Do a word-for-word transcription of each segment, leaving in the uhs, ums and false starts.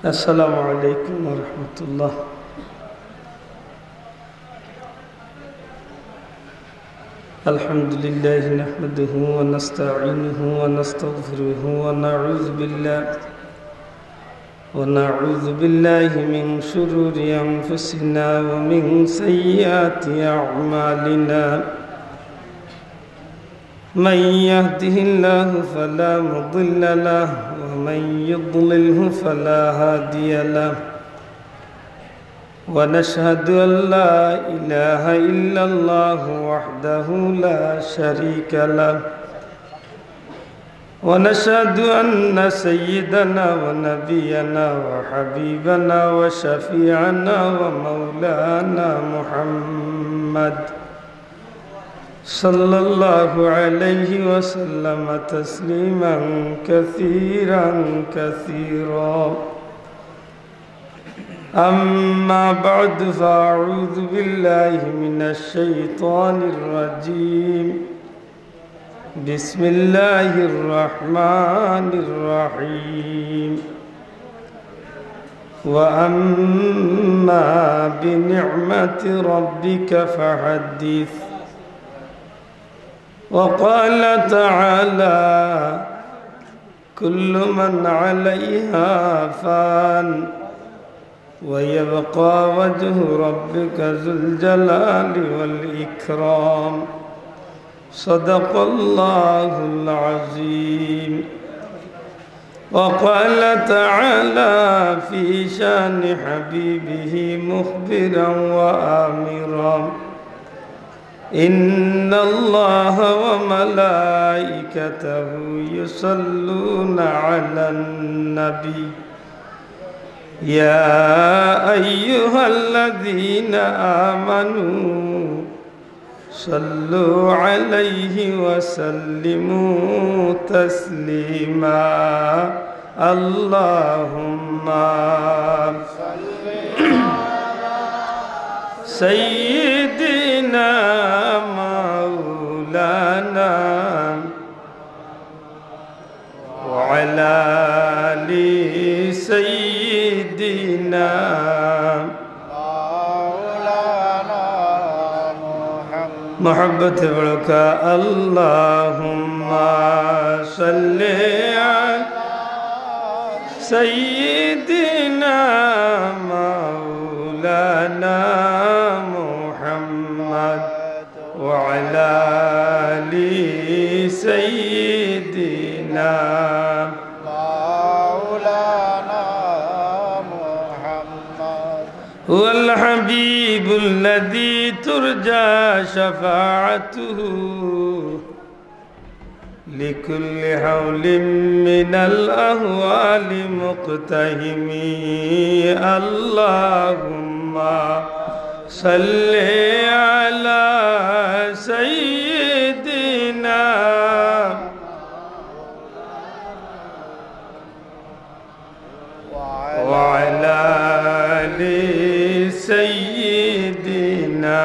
السلام عليكم ورحمة الله. الحمد لله نحمده ونستعينه ونستغفره ونعوذ بالله، ونعوذ بالله من شرور أنفسنا ومن سيئات أعمالنا. من يهده الله فلا مضل له، ومن يضلله فلا هادي له. ونشهد أن لا إله إلا الله وحده لا شريك له، ونشهد أن سيدنا ونبينا وحبيبنا وشفيعنا ومولانا محمد صلى الله عليه وسلم تسليما كثيرا كثيرا. أما بعد، فأعوذ بالله من الشيطان الرجيم. بسم الله الرحمن الرحيم. وأما بنعمة ربك فحدث. وقال تعالى: كل من عليها فان، ويبقى وجه ربك ذو الجلال والإكرام. صدق الله العظيم. وقال تعالى في شان حبيبه مخبرا وآمرا: إن الله وملائكته يصلون على النبي، يا أيها الذين آمنوا صلوا عليه وسلموا تسليما. اللهم صل على سيدنا مولانا وعلى آل سيدنا مولانا محمد. محبت بڑکا، اللهم صل على سيدنا مولانا محمد وعلى آل سيدنا مولانا محمد. هو الحبيب الذي ترجى شفاعته لكل هول من الأهوال مقتحم. اللهم صل على سيدنا وعلى آل سيدنا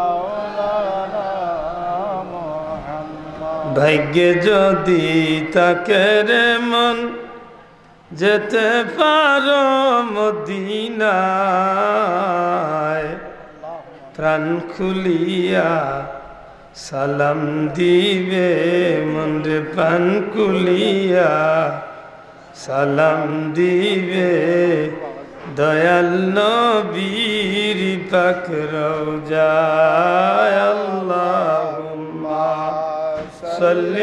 مولانا محمد. ভাগ্যে যদি থাকে রে মন, যেতে পারো মদিনায়, প্রাণ খুলিয়া সালাম দিবে মন রে, প্রাণ খুলিয়া সালাম দিবে দয়াল নবীর পাক রওজায়। اللهم صل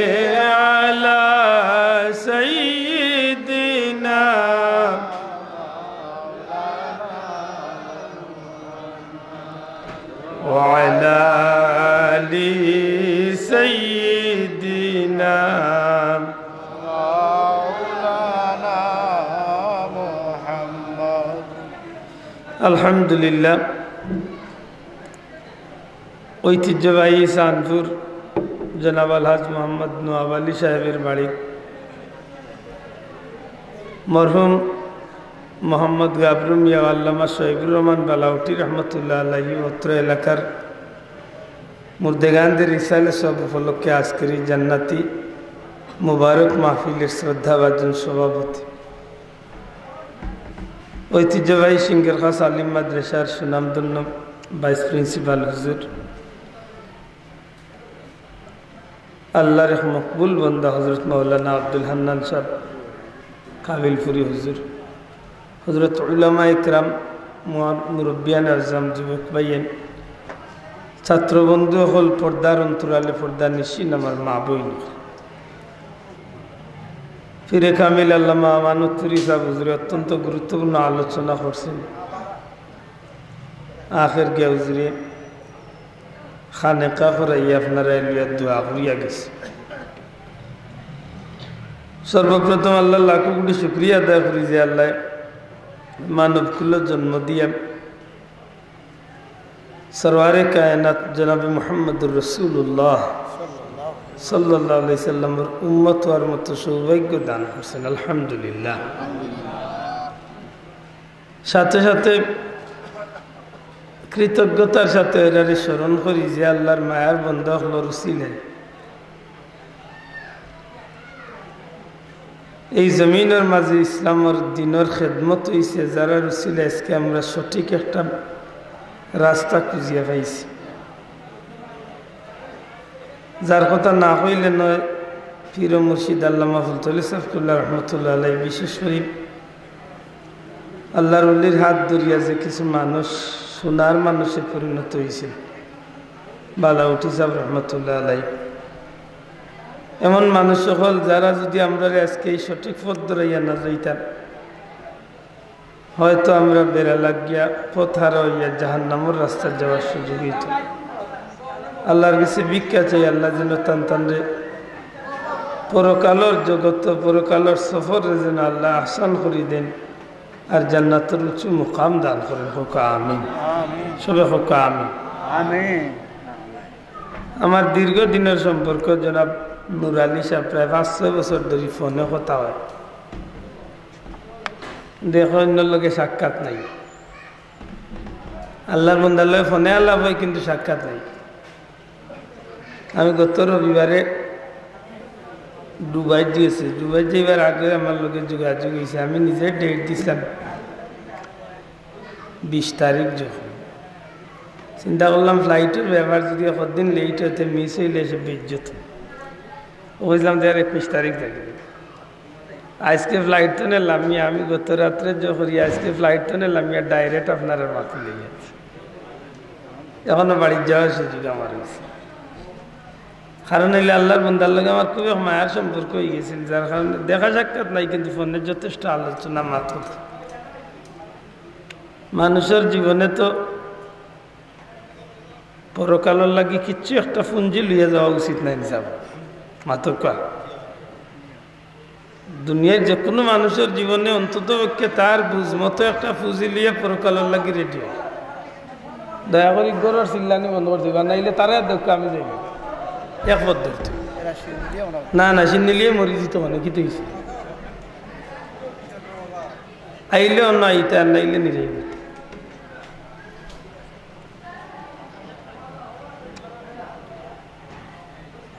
على سيدنا وعلى آل سيدنا مولانا محمد. আলহামদুলিল্লাহ, ঐতিহ্যবাহী চাঁদপুর জনাব আলহাজ মোহাম্মদ নওয়াব আলী সাহেবের বাড়ি মরহুম মোহাম্মদ গাবরু মিয়া ও আল্লামা শহীদুর রহমান বালাউটি রহমতুল্লাহ আলাইহি অত্র এলাকার মুর্দেগানদের ইসালে সব উপলক্ষে আজকের এই জান্নাতি মোবারক মাহফিলের শ্রদ্ধাভাজন সভাপতি, ঐতিহ্যবাহী সিংহেরখাস আলিম মাদ্রাসার সুনামধন্য ভাইস প্রিন্সিপাল হুজুর, আল্লাহর এক মকবুল বন্দা হযরত মাওলানা আব্দুল হান্নান সাহেব কাবিলপুরি হুজুর, হযরত উলামা ইকরাম, মুয়া-, মুরব্বিয়ান আজম, যুবক ভাইয়াইন, ছাত্র বন্ধু অকল, পর্দার অন্তরালে পর্দানিশীন আমার মা বইন, পীরে কামিল আল্লামা আমানতপুরী সাহেব হুজুরে অত্যন্ত গুরুত্বপূর্ণ আলোচনা করছেন। আখের গিয়া হুজুরে খানেকা করাইয়া আপনারারে লইয়া দোয়া করিয়া গেছে। সর্বপ্রথম আল্লাহর লাখো কোটি শুকরিয়া আদায় করি যে আল্লায় মানব কুলো জন্ম দিয়া সরওয়ারে কায়নাত জনাবে মুহাম্মদুর রাসূলুল্লাহ সাল্লাল্লাহু আলাইহি সাল্লামর উম্মত হওয়ার মতো সৌভাগ্য দান করছেন, আলহামদুলিল্লাহ। সাথে সাথে কৃতজ্ঞতার সাথে এরারে স্মরণ করি যে আল্লাহর মায়ার বন্দা অকলর উসিলায় এই জমিনর মাঝে ইসলামর দ্বীনর খেদমত অইছে, যারার উসিলায় আজকে আমরা সঠিক একটা রাস্তা খুঁজিয়া পাইছি। যার কথা না কইলে নয়, পীর ও মুর্শিদ আল্লামা ফুলতলী সাহেব কিবলা রহমতুল্লাহ আলাইহি, বিশেষ করি আল্লাহর ওলির হাত ধরিয়া যে কিছু মানুষ সোনার মানুষে পরিণত হইছে, বালাউটি সাহেব রহমতুল্লাহ আলাইহি, এমন মানুষ অকল যারা যদি আমরারে আজকে এই সঠিক পথ ধরাইয়া না যাইতাম, হয়তো আমরা বেড়া লাগিয়া পথহারা অইয়া জাহান্নামর রাস্তাত যাওয়ার সুযোগ অইতো। আল্লাহর গেছে ভিক্ষা চাই, আল্লাহ যেন তান তানরে পরকালর জগত, পরকালর সফররে যেন আল্লাহ আহসান করি দেন, আর জান্নাতর উঁচু মুকাম দান করেন। কউক্কা আমিন। সবে কউক্কা আমিন। আমিন। আমার দীর্ঘ দিনের সম্পর্ক জনাব নুর আলী সাহেব, প্রায় পাঁচ ছয় বছর ধরি ফোনে কথা হয়। দেখো, অন্যর লগে সাক্ষাৎ নাই। আল্লাহর বন্দার লগে ফোনে আলাপ হয়, কিন্তু সাক্ষাৎ নাই। আমি গত রবিবারে দুবাই গেছি। দুবাই যাইবার আগে আমার লগে যোগাযোগ হইছে। আমি নিজে ডেট দিছিলাম বিশ তারিখ। যখন চিন্তা করলাম ফ্লাইটর ব্যাপার, যদি একদিন লেট অইতে, মিস অইলে সে বেইজ্জত। ও বুঝলাম যে আর একুশ তারিখ থাকি। আজকে ফ্লাইট তো নিলাম, আমি, আমি গত রাত্রে যে করি, আজকে ফ্লাইট তো নিলাম, ইয়া ডাইরেক্ট আপনারার মাতি লইয়া। এখনো বাড়িত যাওয়ার সুযোগ আমার হইছে। কারণ অইলে আল্লাহর বন্দার লগে আমার খুব এক মায়ার সম্পর্ক হয়ে গেছিল, যার কারণে দেখা সাক্ষাৎ নাই, কিন্তু ফোনে যথেষ্ট আলোচনা মাত হতো। মানুষের জীবনে তো পরকালর লাগি কিচ্ছু একটা পুঞ্জি লইয়া যাওয়া উচিত নায় নি সাব? মাতউক্কা। দুনিয়ার যে কোনো মানুষের জীবনে অন্তত পক্ষে তার বুঝ মতো একটা পুঁজি লইয়া পরকালর লাগি রেডি হয়। দয়া করি ঘরর চিল্লানি বন্ধ করতে, বা নাইলে তারে আর দেখো আমি যাই না। এক পথ ধরতে। না, না, সে নিলিয়ে মরি দিত মানে, কি তো হইছে? আইলে অন্য আইতে, আর নাইলে নিজে আইতে।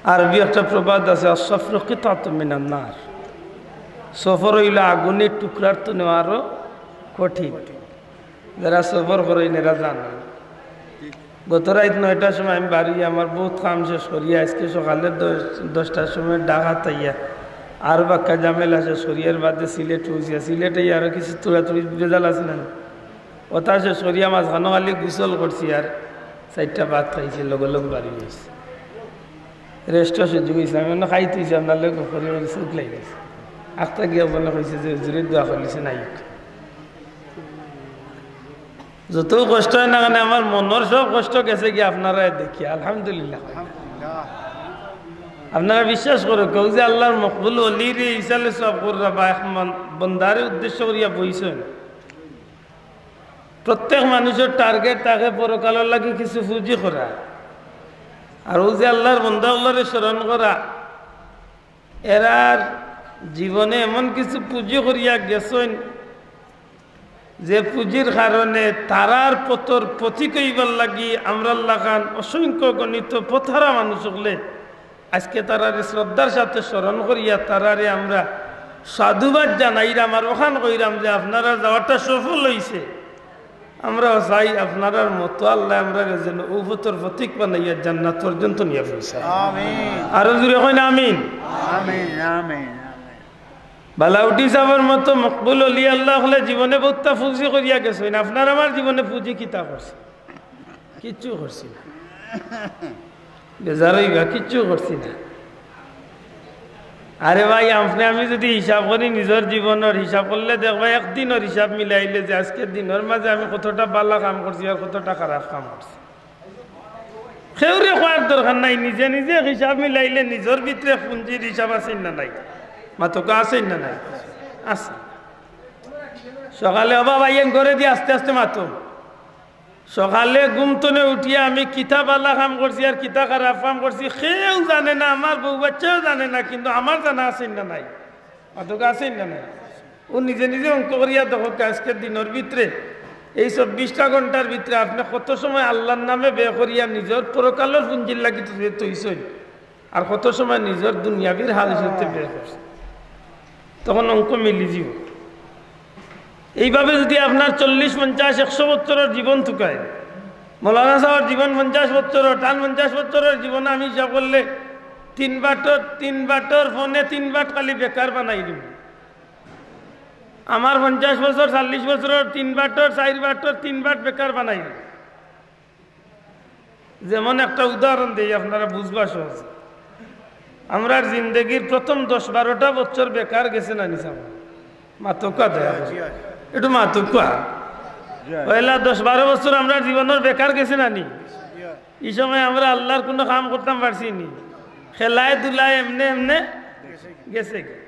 আরবি একটা প্রবাদ আছে, "আস-সফরু কিতআতুম মিনান নার।" সফর হইল আগুনের টুকরার তো নেওয়া আরো কঠিন। যারা সফর করেন এরা জানে। গত রাত নয়টার সময় আমি বাড়ি, আমার বহুত কাম শেষ করি, আজকে সকালে দশ, দশটার সময় ঢাকাত আইয়া আরো বাক্কা ঝামেলা শেষ করি, এর বাদে সিলেট পৌঁছিয়া, সিলেটে আরো কিছু তুড়াতুড়ি বেজাল আছে না, ওটা শেষ করিয়া মাঝখানো খালি গোসল করছি আর চাইরটা ভাত খাইছি, লগে লগে বাড়ি গেছি। রেস্টও সুযোগ হইছে, আমি অন্য খাইতে হইছে, আপনার লগে করি করি চোখ লাগিয়েছে। আখতা গিয়া মনে কইছে যে হুজুরে দোয়া করলিছে নাই। যত কষ্ট হয় না কেন, আমার মনের সব কষ্ট গেছে গিয়া আপনারা দেখি, আলহামদুলিল্লাহ। আপনারা বিশ্বাস করো, কেউ যে আল্লাহর মকবুল অলিরে ইসালে সব কররা বা এক মন-, বন্দারে উদ্দেশ্য করিয়া বইছেন। প্রত্যেক মানুষের টার্গেট থাকে পরকালর লাগি কিছু পুঁজি করা। আর ও যে আল্লাহর বন্দা, আল্লাহরে স্মরণ করা, এরার জীবনে এমন কিছু পুঁজি করিয়া গেছইন, যে পুঁজির কারণে তারার পথর পথিক অইবার লাগি আমরার লাখান অসংখ্য গণিত পথহারা মানুষ হকলে আজকে তারারে শ্রদ্ধার সাথে স্মরণ করিয়া তারারে আমরা সাধুবাদ জানাইরাম আর অখান কইরাম যে আপনারার যাওয়াটা সফল অইছে। আমরাও চাই আপনারার মতো আল্লায় আমরারে যেন অউ পথর পথিক বানাইয়া জান্নাত পর্যন্ত নিয়া পৌঁছায়। আমিন। আরো জোরে কইন আমিন। আমিন, আমিন, আমিন। বালাউটি সাবর মতো মকবুল অলি আল্লা অকলে জীবনে বউততা পুঁজি করিয়া গেছইন, আপনার আমার জীবনে পুঁজি কিতা করছে? কিচ্ছু করছি না। বেজার অইবা, কিচ্ছু করছি না। আরে ভাই, আপনে আমি যুদি হিসাব করি, নিজর জীবনর হিসাব করলে দেখবা, একদিনর হিসাব মিলাইলে যে আজকের দিনর মাঝে আমি কতটা বালা কাম করছি আর কতটা খারাপ কাম করছি। কেউরে কওয়ার দরকার নাই, নিজে নিজে হিসাব মিলাইলে নিজর ভিতরে পুঁজির হিসাব আছে না নাই? মাতউক্কা আছে না নাই? আছে। সকালে, ও বাবা, ইয়েন করে দি আস্তে আস্তে মাতো। সকালে ঘুম তনে উঠিয়া আমি কিতা বালা কাম করছি আর কিতা খারাপ কাম করছি, কেউ জানে না, আমার বউ বাচ্চাও জানে না, কিন্তু আমার জানা আছে না নাই? মাতউক্কা আছে না নাই? ও নিজে নিজে অঙ্ক করিয়া দেখউক্কা, আজকের দিনর ভিতরে, এই চব্বিশটা ঘন্টার ভিতরে আপনে কত সময় আল্লার নামে ব্যয় করিয়া নিজর পরকালর পুঁজির লাগি থই-, থইছইন, আর কত সময় নিজর দুনিয়াবির হাল হিসাবে ব্যয় করছইন, তখন অঙ্ক মিলি যিবো। এইভাবে যুদি আপনার চল্লিশ, পঞ্চাশ, একশো বছরর জীবন তুকায়, মৌলানা সাবর জীবন পঞ্চাশ বছরর, তান পঞ্চাশ বছরর জীবন আমি হিসাব করলে তিন বাটর, তিন বাটর ফোনে তিন বাট খালি বেকার বানাই দিমু। আমার পঞ্চাশ বছর, চল্লিশ বছরর তিন বাটর, চাইর বাটর, তিন বাট বেকার বানাই দিমু। যেমন একটা উদাহরণ দেই, আপনারা বুঝবা সহজে। আমরার জিন্দেগির প্রথম দশ বারোটা বছর বেকার গেছে না নি সাব? মাতউক্কা দয়া করি। জি, জি। একটু মাতউক্কা। জি। পয়লা দশ বারো বছর আমরার জীবনর বেকার গেছে না নি? জি। ই সময় আমরা আল্লার কুনু কাম করতাম পারছি নি? খেলায় ধুলায় এমনে এমনে গেছে গি।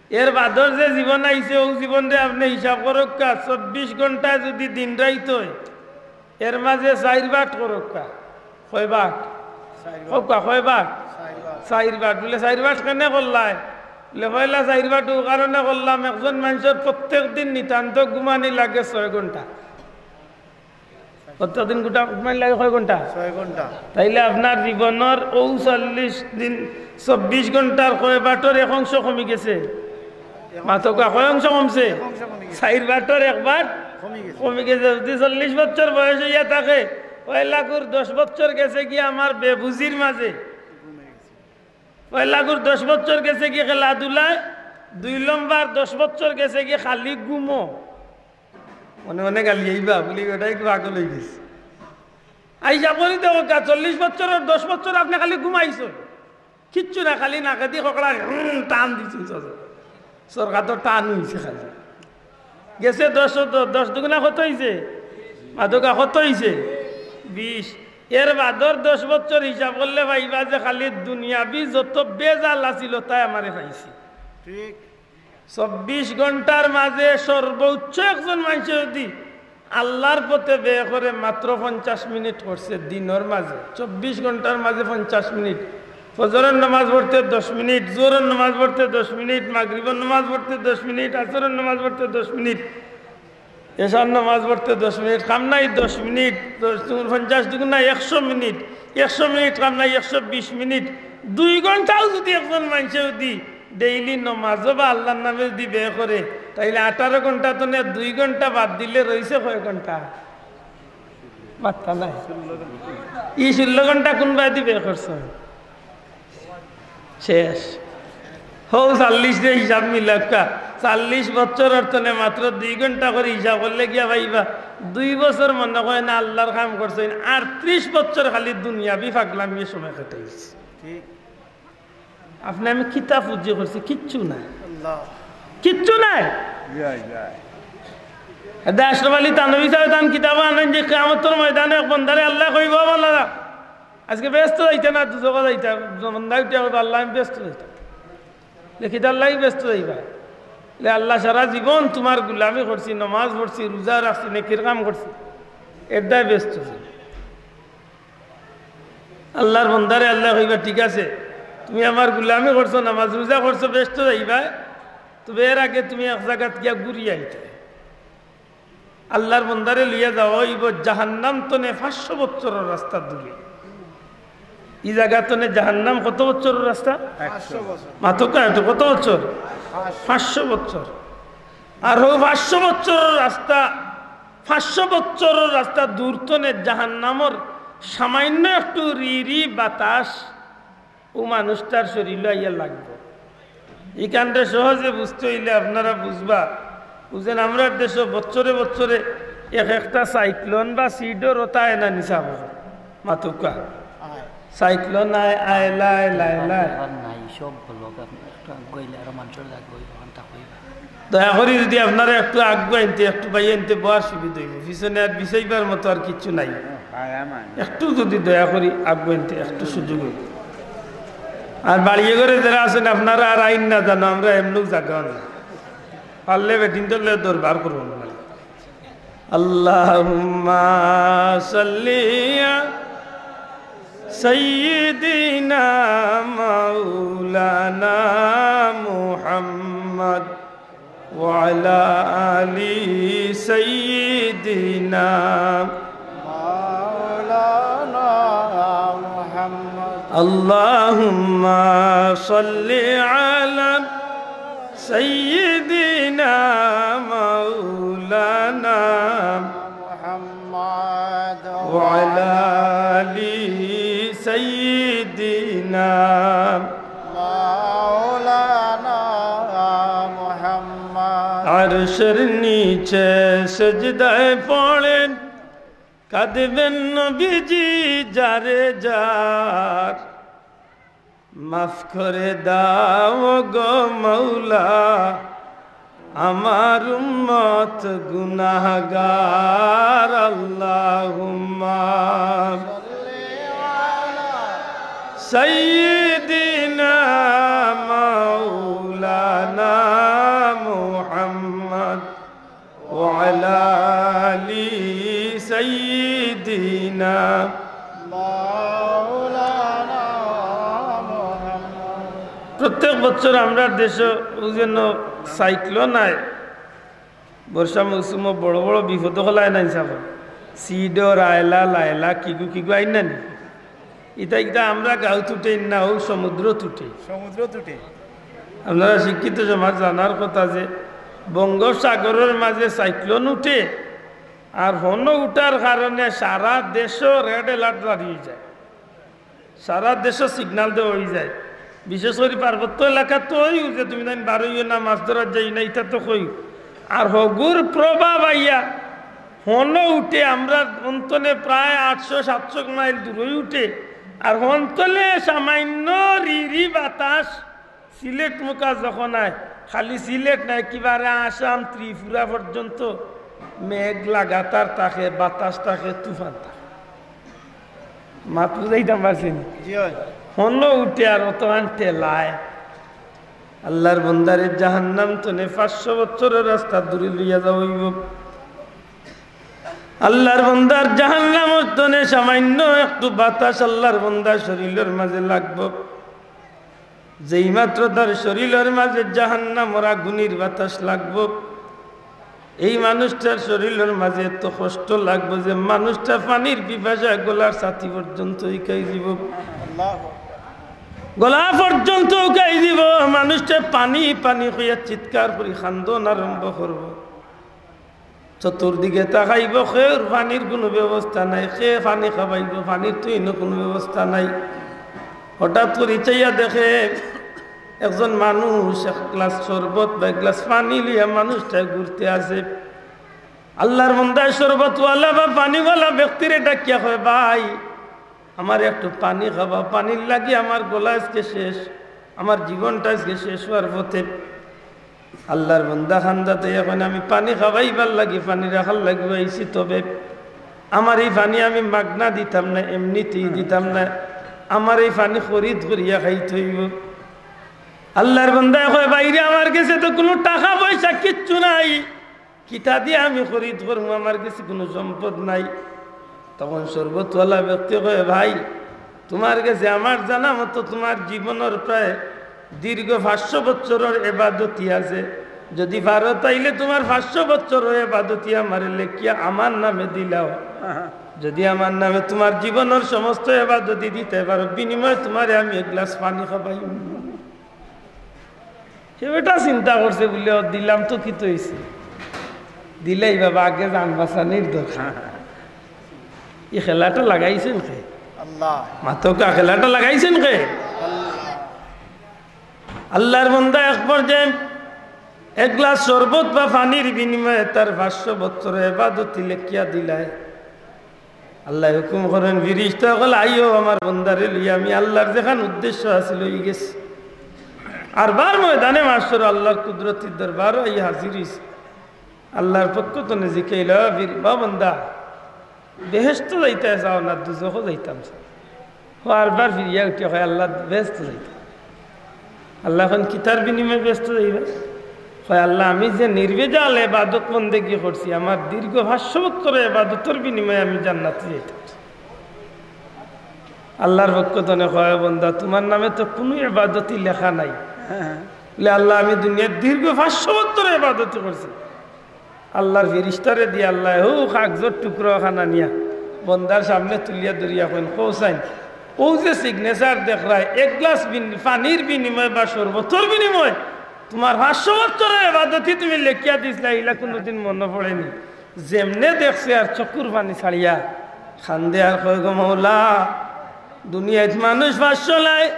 এর বাদর যে জীবন আইছে, অউ জীবনরে আপনে হিসাব করউক্কা, চব্বিশ ঘন্টায় যুদি দিন রাইত অয়, এর মাঝে চাইর বাট করউক্কা। কয় বাট? চাইর বাট। কউক্কা, কয় বাট? চাইর বাট। চাইর বাট। বুলে, চাইর বাট কেনে করলায়? বুলে, পয়লা চাইর বাট অউ কারণে করলাম, একজন মানষর প্রত্যেক দিন নিতান্ত ঘুমানি লাগে ছয় ঘন্টা। প্রত্যেক দিন গোটা ঘুমানি লাগে কয় ঘন্টা? ছয় ঘন্টা। তাইলে আপনার জীবনর অউ চল্লিশ দিন, চব্বিশ ঘন্টার কয় বাটর এক অংশ কমি গেছে। মাতউক্কা, কয় অংশ কমছে? এক অংশ কমি গেছে। চাইর বাটর এক বাট কমি গেছে। কমি গেছে। যুদি চল্লিশ বছর বয়স অইয়া থাকে, পয়লাকুর দশ বছর গেছে গি আমার বেবুঝির মাঝে, পয়লাকুর দশ বছর গেছে গি খেলাধুলায়, দুই লম্বর দশ বছর গেছে গি খালি ঘুমো। মনে মনে গালি আইবা, বুলি, "ওটা একটু পাগল অই গেছে।" আইসা করি দেখউক্কা, চল্লিশ বছরর দশ বছর আপনে খালি ঘুমাইছইন, কিচ্ছু না, খালি নাকেদি ককড়া, হুম, টান দিছইন, সর-, সরকার তো টান অইছে খালি। গেছে দশ, দ-, দশ দুগুণা কত অইছে? মাতউক্কা কত অইছে? বিশ। এর বাদর দশ বছর হিসাব করলে পাইবা যে খালি দুনিয়াবি যত বেজাল আছিল, তাই আমারে পাইছে। ঠিক। চব্বিশ ঘন্টার মাঝে সর্বোচ্চ একজন মানষে যুদি আল্লার পথে ব্যয় করে মাত্র পঞ্চাশ মিনিট করছে দিনর মাঝে, চব্বিশ ঘন্টার মাঝে পঞ্চাশ মিনিট, ফজরর নামাজ পড়তে দশ মিনিট, জোহরর নামাজ পড়তে দশ মিনিট, মাগরিবর নামাজ পড়তে দশ মিনিট, আসরর নামাজ পড়তে দশ মিনিট, এশার নামাজ পড়তে দশ মিনিট, কাম নাই দশ মিনিট, দশ দুগুণ পঞ্চাশ দুগুণ না একশো মিনিট, একশো মিনিট কাম নাই একশো বিশ মিনিট, দুই ঘন্টাও যুদি একজন মানষে যুদি ডেইলি নমাজো বা আল্লার নামে যুদি ব্যয় করে, তাইলে আঠারো ঘন্টা তনে দুই ঘন্টা বাদ দিলে রইছে কয় ঘন্টা? মাত্তা নাই। ই ষোলো ঘন্টা কুনবায়দি ব্যয় করছে? শেষ। হউ চল্লিশ দিয়া হিসাব মিলাউক্কা, চল্লিশ বছরর তনে মাত্র দুই ঘন্টা করি হিসাব করলে গিয়া পাইবা, দুই বছর মনে কয় না আল্লার কাম করছইন, আর ত্রিশ বছর খালি দুনিয়াবি পাগলামিয়ে সময় কাটাইছে। ঠিক। আপনে আমি কিতা পুঁজি করছি? কিচ্ছু নাই। আল্লাহ। কিচ্ছু নাই। জয়, জয়। এদা আশরাফ আলী থানভী সাবে তান কিতাবো আনইন যে কিয়ামতর ময়দানো এক বন্দারে আল্লায় কইবা, "বালা, আজকে বেহেস্তো যাইতা না দুজখো যাইতা?" বন্দায় উঠিয়া কইবা, "আল্লাহ, আমি বেহেস্তো যাইতাম।" লে, "কিতার লাগি বেহেস্তো যাইবায়?" লে, "আল্লাহ, সারা জীবন তুমার গুলামি করছি, নমাজ পড়ছি, রুজা রাখছি, নেকির কাম করছি, এরদায় বেহেস্তো যাই।" আল্লার বন্দারে আল্লায় কইবা, "ঠিক আছে, তুমি আমার গুলামি করছো, নামাজ রুজা করছো, বেহেস্তো যাইবায়, তবে এর আগে তুমি এক জাগাত গিয়া ঘুরি আইতায়।" আল্লার বন্দারে লইয়া যাওয়া অইবো জাহান্নাম তনে পাঁচশো বছরর রাস্তা দূরে। ই জাগাত থনে জাহান্নাম কত বছরর রাস্তা? মাতউক্কা একটু, কত বছর? পাঁচশো বছর। আর অউ পাঁচশো বছরর রাস্তা, পাঁচশো বছরর রাস্তা দূর থনে জাহান্নামর সামান্য একটু রি রি বাতাস অউ মানুষটার শরীলো আইয়া লাগবো। ইখানরে সহজে বুঝতে অইলে আপনারা বুঝবা, বুঝেন, আমরার দেশো বছরে বছরে এক একটা সাইক্লোন বা সিডর ওতা আয় না নি সাব, মাতউক্কা। সাইক্লোন আয়, আয়লা, আয়লা, আয়লা। আর নাই, সব বলক, আপনি একটু আগুয়াইলে আরো মানুষর লাগবো, ওখানটা কইবা। দয়া করি যদি আপনারা একটু আগুয়াইনতে, একটু বাইয়াইনতে বওয়ার সুবিধা অইবো, পিছনে আর বিছাইবার মতো আর কিচ্ছু নাই। একটু যদি দয়া করি আগুয়াইনতে, একটু সুযোগ অইবো। আর বাড়িয়ে ঘরে যারা আছেন আপনারা আর আইন না জানো, আমরা এমনেও জাগা না। পারলে বেটিন ধরলে দরবার করবো না। اللهم صل على سيدنا مولانا محمد وعلى آل سيدنا مولانا محمد. اللهم صل على سيدنا مولانا محمد وعلى آل سيدنا مولانا محمد. আরশের নিচে সেজদায় পড়েন, কাঁদবেন নবীজি যারে যার। মাফ করে দাও গো মৌলা, আমার উম্মত গুনাহগার। আল্লাহুম্মা সাইয়্যিদিনা মাওলানা মুহাম্মদ وعلى آل سيدنا مولانا محمد. প্রত্যেক বছর আমরার দেশো অউ যেন সাইক্লোন আয়, বর্ষা মৌসুমো বড় বড় বিপদ অকল আয় না নি সাব, সিডর, আয়লা, লায়লা, কিগু কিগু আইন না নি। ইতা, ইতা আমরা গাঁওত উঠে না, অউ সমুদ্রত উঠে। সমুদ্রত উঠে। আপনারা শিক্ষিত সমাজ জানার কথা যে বঙ্গোপসাগরর মাঝে সাইক্লোন উঠে, আর হনো উঠার কারণে সারা দেশো red alert জারি অইযায়, সারা দেশো signal দেওয়া অইযায়। বিশেষ করি পার্বত্য এলাকাত তো অউ যে তুমি তাইন বারইও না, মাছ ধরাত যাইও না, ইতা তো কই। আর হগুর প্রভাব আইয়া হনো উঠে, আমরা হনতনে প্রায় আটশো সাতশো মাইল দূরই উঠে, আর হনতনে সামান্য রি রি বাতাস সিলেট মুখা যখন আয়, খালি সিলেট না, একেবারে আসাম, ত্রিপুরা পর্যন্ত মেঘ লাগাতার থাকে, বাতাস থাকে, তুফান থাকে। মাত বুঝাইতাম পারছি নি? জি অয়। হনো উঠে আর অতখান ঠেলায়। আল্লার বন্দারে জাহান্নাম তনে পাঁচশো বছরর রাস্তা দূরে লইয়া যাওয়া অইবো। আল্লার বন্দার জাহান্নামর তনে সামান্য একটু বাতাস আল্লার বন্দার শরীলর মাঝে লাগবো, যেই মাত্র তার শরীলর মাঝে জাহান্নামর আগুনির বাতাস লাগবো, এই মানুষটার শরীলর মাঝে এত কষ্ট লাগবো যে মানুষটা পানির পিপাসায় গলার ছাতি পর্যন্ত হুকাই যিবো, গলা পর্যন্ত হুকাই যিবো। মানুষটা পানি পানি কইয়া চিৎকার করি কান্দন আরম্ভ করবো। চতুর্দিকে তাকাইবো, কেউর পানির কুনু ব্যবস্থা নাই, কে পানি খাবাইবো, পানির তো ইনো কুনু ব্যবস্থা নাই। হঠাৎ করি চাইয়া দেখে একজন মানুষ এক গ্লাস শরবত বা এক গ্লাস পানি লইয়া মানুষটা ঘুরতে আছে। আল্লার বন্দায় শরবতওয়ালা বা পানিওয়ালা ব্যক্তিরে ডাকিয়া কয়, "ভাই, আমারে একটু পানি খাবা, পানির লাগি আমার গলা আজকে শেষ, আমার জীবনটা আজকে শেষ অওয়ার পথে।" আল্লার বন্দা কান্দাত অইয়া কইন, "আমি পানি খাবাইবার লাগি, পানি রাখার লাগি আইছি, তবে আমার ই পানি আমি মাগনা দিতাম না, এমনিতেই দিতাম না, আমার ই পানি খরিদ করিয়া খাইতে অইবো।" আল্লার বন্দায় কয়, "ভাইরে, আমার গেছে তো কুনু টাকা পয়সা কিচ্ছু নাই, কিতা দিয়া আমি খরিদ করমু, আমার গেছে কুনু সম্পদ নাই।" তখন শরবতওয়ালা ব্যক্তি কয়, "ভাই, তুমার গেছে আমার জানা মতো তুমার জীবনর প্রায় দীর্ঘ পাঁচশো বছরর এবাদতি আছে, যদি পারো তাইলে তুমার পাঁচশো বছরর এবাদতি আমারে লেখিয়া আমার নামে দিলাও।" যদি আমার নামে তুমার জীবনর সমস্ত এবাদতি দিতায় পারো, বিনিময়ে তুমারে আমি এক গ্লাস পানি খাবাইমু।" হে বেটা চিন্তা করছে বুলে, "ও দিলাম তো কিতা অইছে, দিলাই বাবা, আগে জান বাঁচানির দরকার।" ই খেলাটা লাগাইছইন কে? আল্লাহ। মাতউক্কা, খেলাটা লাগাইছইন কে? আল্লাহ। আল্লাহর বন্দা এক পর্যায়ে এক গ্লাস শরবত বা পানির বিনিময়ে তার পাঁচশো বছর এবাদতি লেখিয়া দিলায়। আল্লায় হুকুম করইন, "ফিরিস্তা অকল আইও, আমার বন্দারে লইয়া আমি আল্লাহর যেখান উদ্দেশ্য আছিল অই গেছে।" আর বার ময়দানে মাশর আল্লাহর কুদরতি দরবারো আইয়া হাজির অইছে। আল্লাহর পক্ষ তনে জিকাইলা, "ফির-, বা বন্দা, বেহেশতো যাইতায় চাও না দুজখো যাইতাম চাও?" ও আরবার ফিরিয়া উঠিয়া কয়, "আল্লাহ, বেহেশতো যাইতাম।" আল্লায় কইন, "কিতার বিনিময়ে বেহেশতো যাইবায়?" কয়, "আল্লাহ, আমি যে নির্ভেজাল এবাদত বন্দেগি করছি, আমার দীর্ঘ পাঁচশো বছর এবাদতর বিনিময়ে আমি জান্নাতে যাইতাম।" আল্লাহর পক্ষ তনে কয়, "বন্দা, তুমার নামে তো কুনু এবাদতি লেখা নাই।" বুলে, "আল্লাহ, আমি দুনিয়ার দীর্ঘ পাঁচশো বছর এবাদতি করছি।" আল্লাহর ফিরিস্তারে দিয়া আল্লায় হউ কাগজর টুকরা খান আনিয়া বন্দার সামনে তুলিয়া ধরিয়া কইন, "কও চাইন, অউ যে signature দেখরায়, এক গ্লাস বিন-, পানির বিনিময়ে বা শরবতর বিনিময়ে তুমার পাঁচশো বছরর এবাদতি তুমি লেখিয়া দিছলায়, ইলা কুনুদিন মনো পড়েনি?" যেমনে দেখছে আর চকুর পানি ছাড়িয়া কান্দে আর কয়, "গো মৌলা, দুনিয়াত মানুষ পাঁচশো নায়,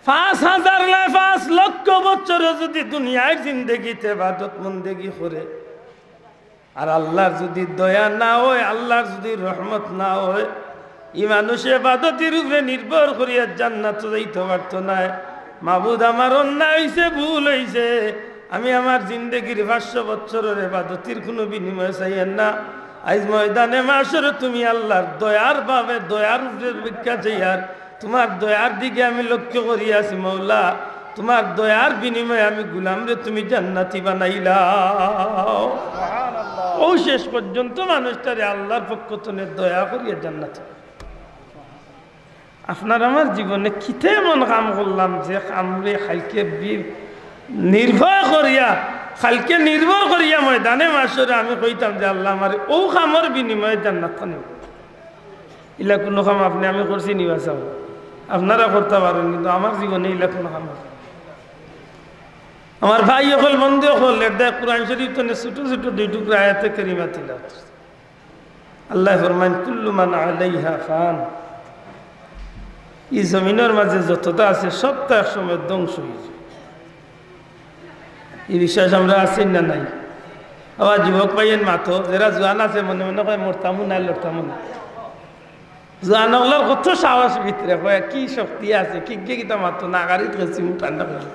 পাঁচ হাজার নায়, পাঁচ লক্ষ বছরও যুদি দুনিয়ার জিন্দেগিত এবাদত বন্দেগি করে, আর আল্লাহর যুদি দয়া না অয়, আল্লাহর যুদি রহমত না অয়, ই মানুষ এবাদতির উপরে নির্ভর করিয়া জান্নাতো যাইতো পারতো নায়। মাবুদ, আমার অন্যায় অইছে, ভুল অইছে, আমি আমার জিন্দেগির পাঁচশো বছরর এবাদতির কুনু বিনিময় চাইয়ার না। আইজ ময়দানে মাশরো তুমি আল্লাহর দয়ার ভাবে দয়ার উপরে ভিক্ষা চাইয়ার, তুমার দয়ার দিকে আমি লক্ষ্য করি আছি মৌলা, তুমার দয়ার বিনিময়ে আমি গুলামরে তুমি জান্নাতি বানাইলাও।" অউ শেষ পর্যন্ত মানুষটারে আল্লাহর পক্ষ তনে দয়া করিয়া জান্নাতি। আপনার আমার জীবনে কিতা এমন কাম করলাম যে কামরে কাইলকে বি-, নির্ভয় করিয়া, কাইলকে নির্ভর করিয়া ময়দানে মাশরো আমি কইতাম যে, "আল্লাহ, আমারে অউ কামর বিনিময়ে জান্নাত খান।" ইলা কুনু কাম আপনে আমি করছি নি বা চাও? আপনারা করতা পারইন, কিন্তু আমার জীবনে ইলা কুনু কাম অইছে না। আমার ভাই অকল, বন্ধু অকল, এর দায় কোরআন শরীফ তনে ছোট ছোট দুই টুকরা আয়াতে কারিমা তিলাওয়াত। আল্লায় ফরমাইন, "কুল্লু মান আলাইহা ফান।" ই জমিনর মাঝে যততা আছে, সবতা এক সময় ধ্বংস অইযায়। ই বিশ্বাস আমরার আছে না নাই? আবার যুবক ভাইয়াইন মাতো, যেরা জোয়ান আছে, মনে মনে কয়, "মরতামু না, লড়তামু না।" জোয়ান অকলর কত সাহস ভিতরে, কয়, "কি শক্তি আছে, কিগিয়ে কিতা মাতো না, গাড়িত গেছি, মুখ ঠান্ডা করি।"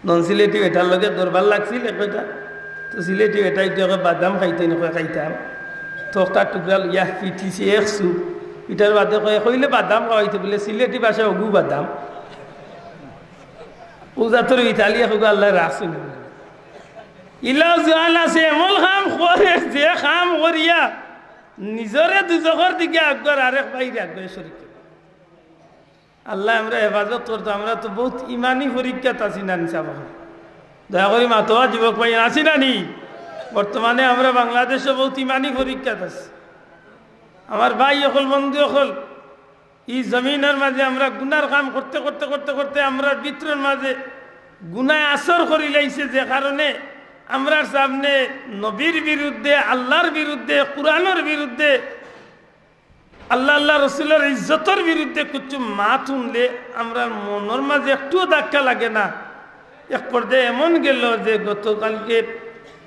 নন সিলেটি বেটার লগে দরবার লাগছিল একটা, তো সিলেটি বেটায় কয়, "বাদাম খাইতে নি?" কয়, "খাইতাম।" তো একটা টুকরা লইয়া পিটিছে এক চুপ, পিটার বাদে কয়, "কইলে বাদাম খাওয়াইতে?" বুলে, "সিলেটি ভাষায় অগু বাদাম।" অউ জাতর ইতালিয়ে কইবো, "আল্লায় রাখছইন।" ইলাও জোয়ান আছে, এমন কাম করে, যে কাম করিয়া নিজরে দুজখর দিকে আগুয়ার, আরেক ভাইরে আগুয়াই শরীক করে। আল্লায় আমরারে হেফাজত করতো, আমরা তো বউত ইমানি পরীক্ষাত আছি না নি সাব অকল? দয়া করি মাতো যুবক ভাই, আছি না নি? বর্তমানে আমরা বাংলাদেশো বউত ইমানি পরীক্ষাত আছি। আমার ভাই অকল, বন্ধু অকল, ই জমিনর মাঝে আমরা গুনার কাম করতে, করতে, করতে, করতে আমরার ভিতরর মাঝে গুনায় আসর করিলাইছে, যে কারণে আমরার সামনে নবীর বিরুদ্ধে, আল্লাহর বিরুদ্ধে, কোরআনর বিরুদ্ধে, আল্লাহ, আল্লাহ রসুলর ইজ্জতর বিরুদ্ধে কিছু মাত হুনলে আমরার মনর মাঝে একটুও ধাক্কা লাগে না। এক পর্যায়ে এমন গেল যে গতকালকে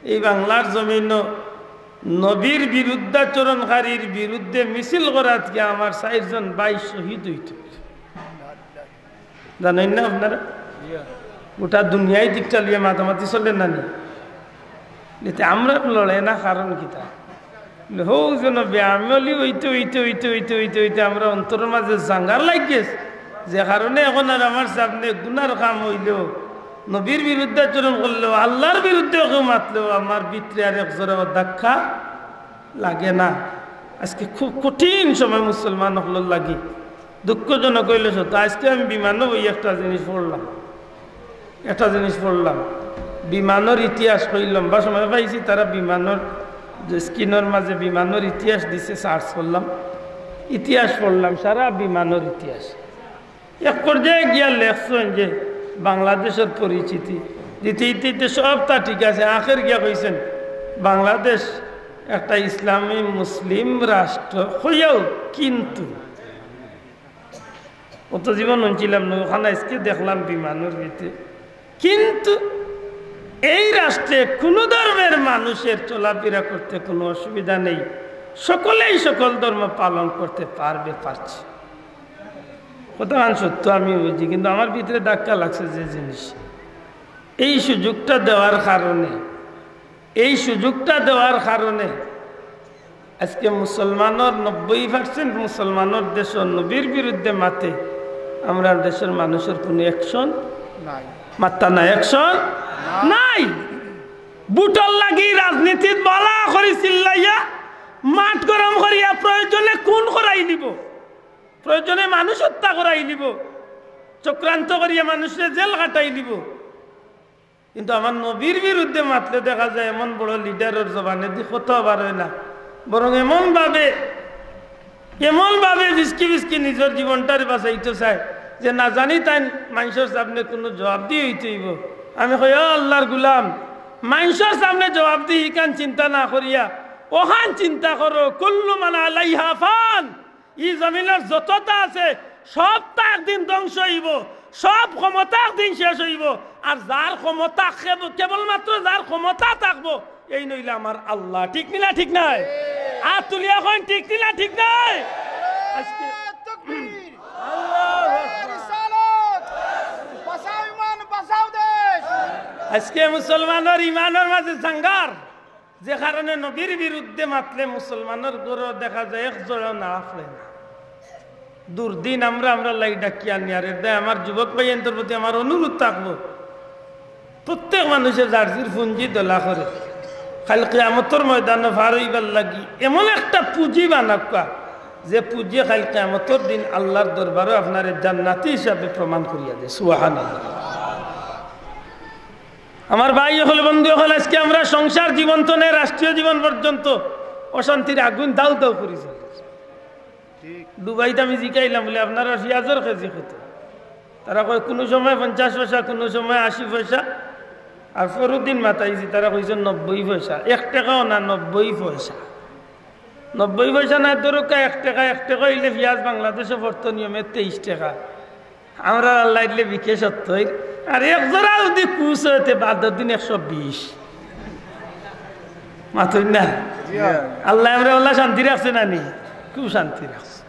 এই বাংলার জমিনো নবীর বিরুদ্ধাচরণকারীর বিরুদ্ধে মিছিল করাত গিয়া আমার চাইরজন ভাই শহীদ অইতো। জানইন না আপনারা? গোটা দুনিয়ায় দিকটা লইয়া মাতামাতি চলের না নি? এতে আমরা লড়ে না, কারণ কিতা? হউ যেন বেআমলি অইতে, অইতে, অইতে, অইতে, অইতে, অইতে আমরা অন্তরর মাঝে জাঙ্গার লাগি গেছে, যে কারণে এখন আর আমার সামনে গুনার কাম অইলেও, নবীর বিরুদ্ধাচরণ করলেও, আল্লাহর বিরুদ্ধে কেউ মাতলেও আমার ভিতরে আর এক জোড়া ধাক্কা লাগে না। আজকে খুব কঠিন সময় মুসলমান অকলর লাগি। দুঃখজনক অইলে সত্য, আজকে আমি বিমানো বই একটা জিনিস পড়লাম, একটা জিনিস পড়লাম, বিমানর ইতিহাস কইলাম বা সময় পাইছি, তারা বিমানর যে স্ক্রিনর মাঝে বিমানর ইতিহাস দিছে, সার্চ করলাম, ইতিহাস পড়লাম, সারা বিমানর ইতিহাস। এক পর্যায়ে গিয়া লেখছইন যে বাংলাদেশর পরিচিতি দিতে দিতে দিতে সবতা ঠিক আছে, আখের গিয়া কইছইন বাংলাদেশ একটা ইসলামী মুসলিম রাষ্ট্র হইয়াও কিন্তু অত জীবন হুনছিলাম না, অখান আইজকে দেখলাম বিমানর ভিতরে। কিন্তু এই রাষ্ট্রে কোনো ধর্মের মানুষের চলাফেরা করতে কোনো অসুবিধা নেই, সকলেই সকল ধর্ম পালন করতে পারবে, পারছে। কথাখান সত্য আমি বুঝি, কিন্তু আমার ভিতরে ধাক্কা লাগছে যে জিনিস, এই সুযোগটা দেওয়ার কারণে, এই সুযোগটা দেওয়ার কারণে আজকে মুসলমানর নব্বই পার্সেন্ট মুসলমানর দেশর নবীর বিরুদ্ধে মাতে, আমরার দেশর মানুষর কোনো অ্যাকশন নাই। মাত্তা নাই, অ্যাকশন নাই। ভোটর লাগি রাজনীতিত বালা করি চিল্লাইয়া, মাঠ গরম করিয়া প্রয়োজনে খুন করাই নিব, প্রয়োজনে মানুষ হত্যা করাই নিব, চক্রান্ত করিয়া মানুষরে জেল কাটাই নিব। কিন্তু আমার নবীর বিরুদ্ধে মাতলে দেখা যায় এমন বড় লিডারর জবানেদি কথা বার অয় না, বরং এমন ভাবে, এমন ভাবে ফিসকি ফিসকি নিজর জীবনটারে বাঁচাইতো চায় যে না জানি তাইন মানষর সামনে কোনো জবাবদি হইতে হইব। আমি কই, "ও আল্লাহর গুলাম, মানষর সামনে জবাবদি ইখান চিন্তা না করিয়া অখান চিন্তা করো, কুল্লু মান আলাইহা ফান।" ই জমিনর যততা আছে, সবতা একদিন ধ্বংস হইব, সব ক্ষমতা একদিন শেষ হইব। আর যার ক্ষমতা, কেব-, কেবলমাত্র যার ক্ষমতা থাকবো, এইন অইলা আমার আল্লাহ। ঠিক নি না? ঠিক নায়? আত তুলিয়া কইন, ঠিক নি না? ঠিক নায়? আজকে তকবীর। আল্লাহু আকবার। রিসালাত। বাঁচাও ইমান, বাঁচাও দেশ। আজকে মুসলমানর ইমানর মাঝে জাঙ্গার যে কারণে নবীর বিরুদ্ধে মাতলে মুসলমানর ঘরো দেখা যায় এক জোড়াও নাড়া পড়ে না। দুর্দিন আমরা, আমরা লাই ডাকিয়া নিয়ার। এর দায় আমার যুবক ভাইয়াইন্তর প্রতি আমার অনুরোধ থাকবো, প্রত্যেক মানুষে যার জির পুঞ্জি দলা করে কাইল কিয়ামতর ময়দানো পার অইবার লাগি এমন একটা পুঁজি বানাউক্কা, যে পুঁজিয়ে কাইল কিয়ামতর দিন আল্লাহর দরবারো আপনারে জান্নাতি হিসাবে প্রমাণ করিয়া দেয়। সুবহানাল্লাহ। আমার ভাই অকল, বন্ধু অকল, আজকে আমরা সংসার জীবন তনে রাষ্ট্রীয় জীবন পর্যন্ত অশান্তির আগুন দাউ দাউ করি জ্বলে। দুবাইত আমি জিকাইলাম বুলে, "আপনারার পিয়াজর কেজি কত?" তারা কয়, "কুনু সময় পঞ্চাশ পয়সা, কুনু সময় আশি পয়সা।" আর পরদিন মাতাইছি, তারা কইছে নব্বই পয়সা। এক টেকাও না, নব্বই পয়সা। নব্বই পয়সা না, ধরুক্কা এক টেকা, এক টেকা অইলে পিয়াজ বাংলাদেশো পড়তো নিয়মে তেইশ টেকা। আমরা আল্লাহ দিলে বিকে সত্তইর, আর এক জোড়া যদি কুস অয় তে বাদর দিন একশো বিশ। মাতইন না? জি। আল্লাহ আমরা আল্লাহ শান্তি রাখছে না নি? খুব শান্তি রাখছে।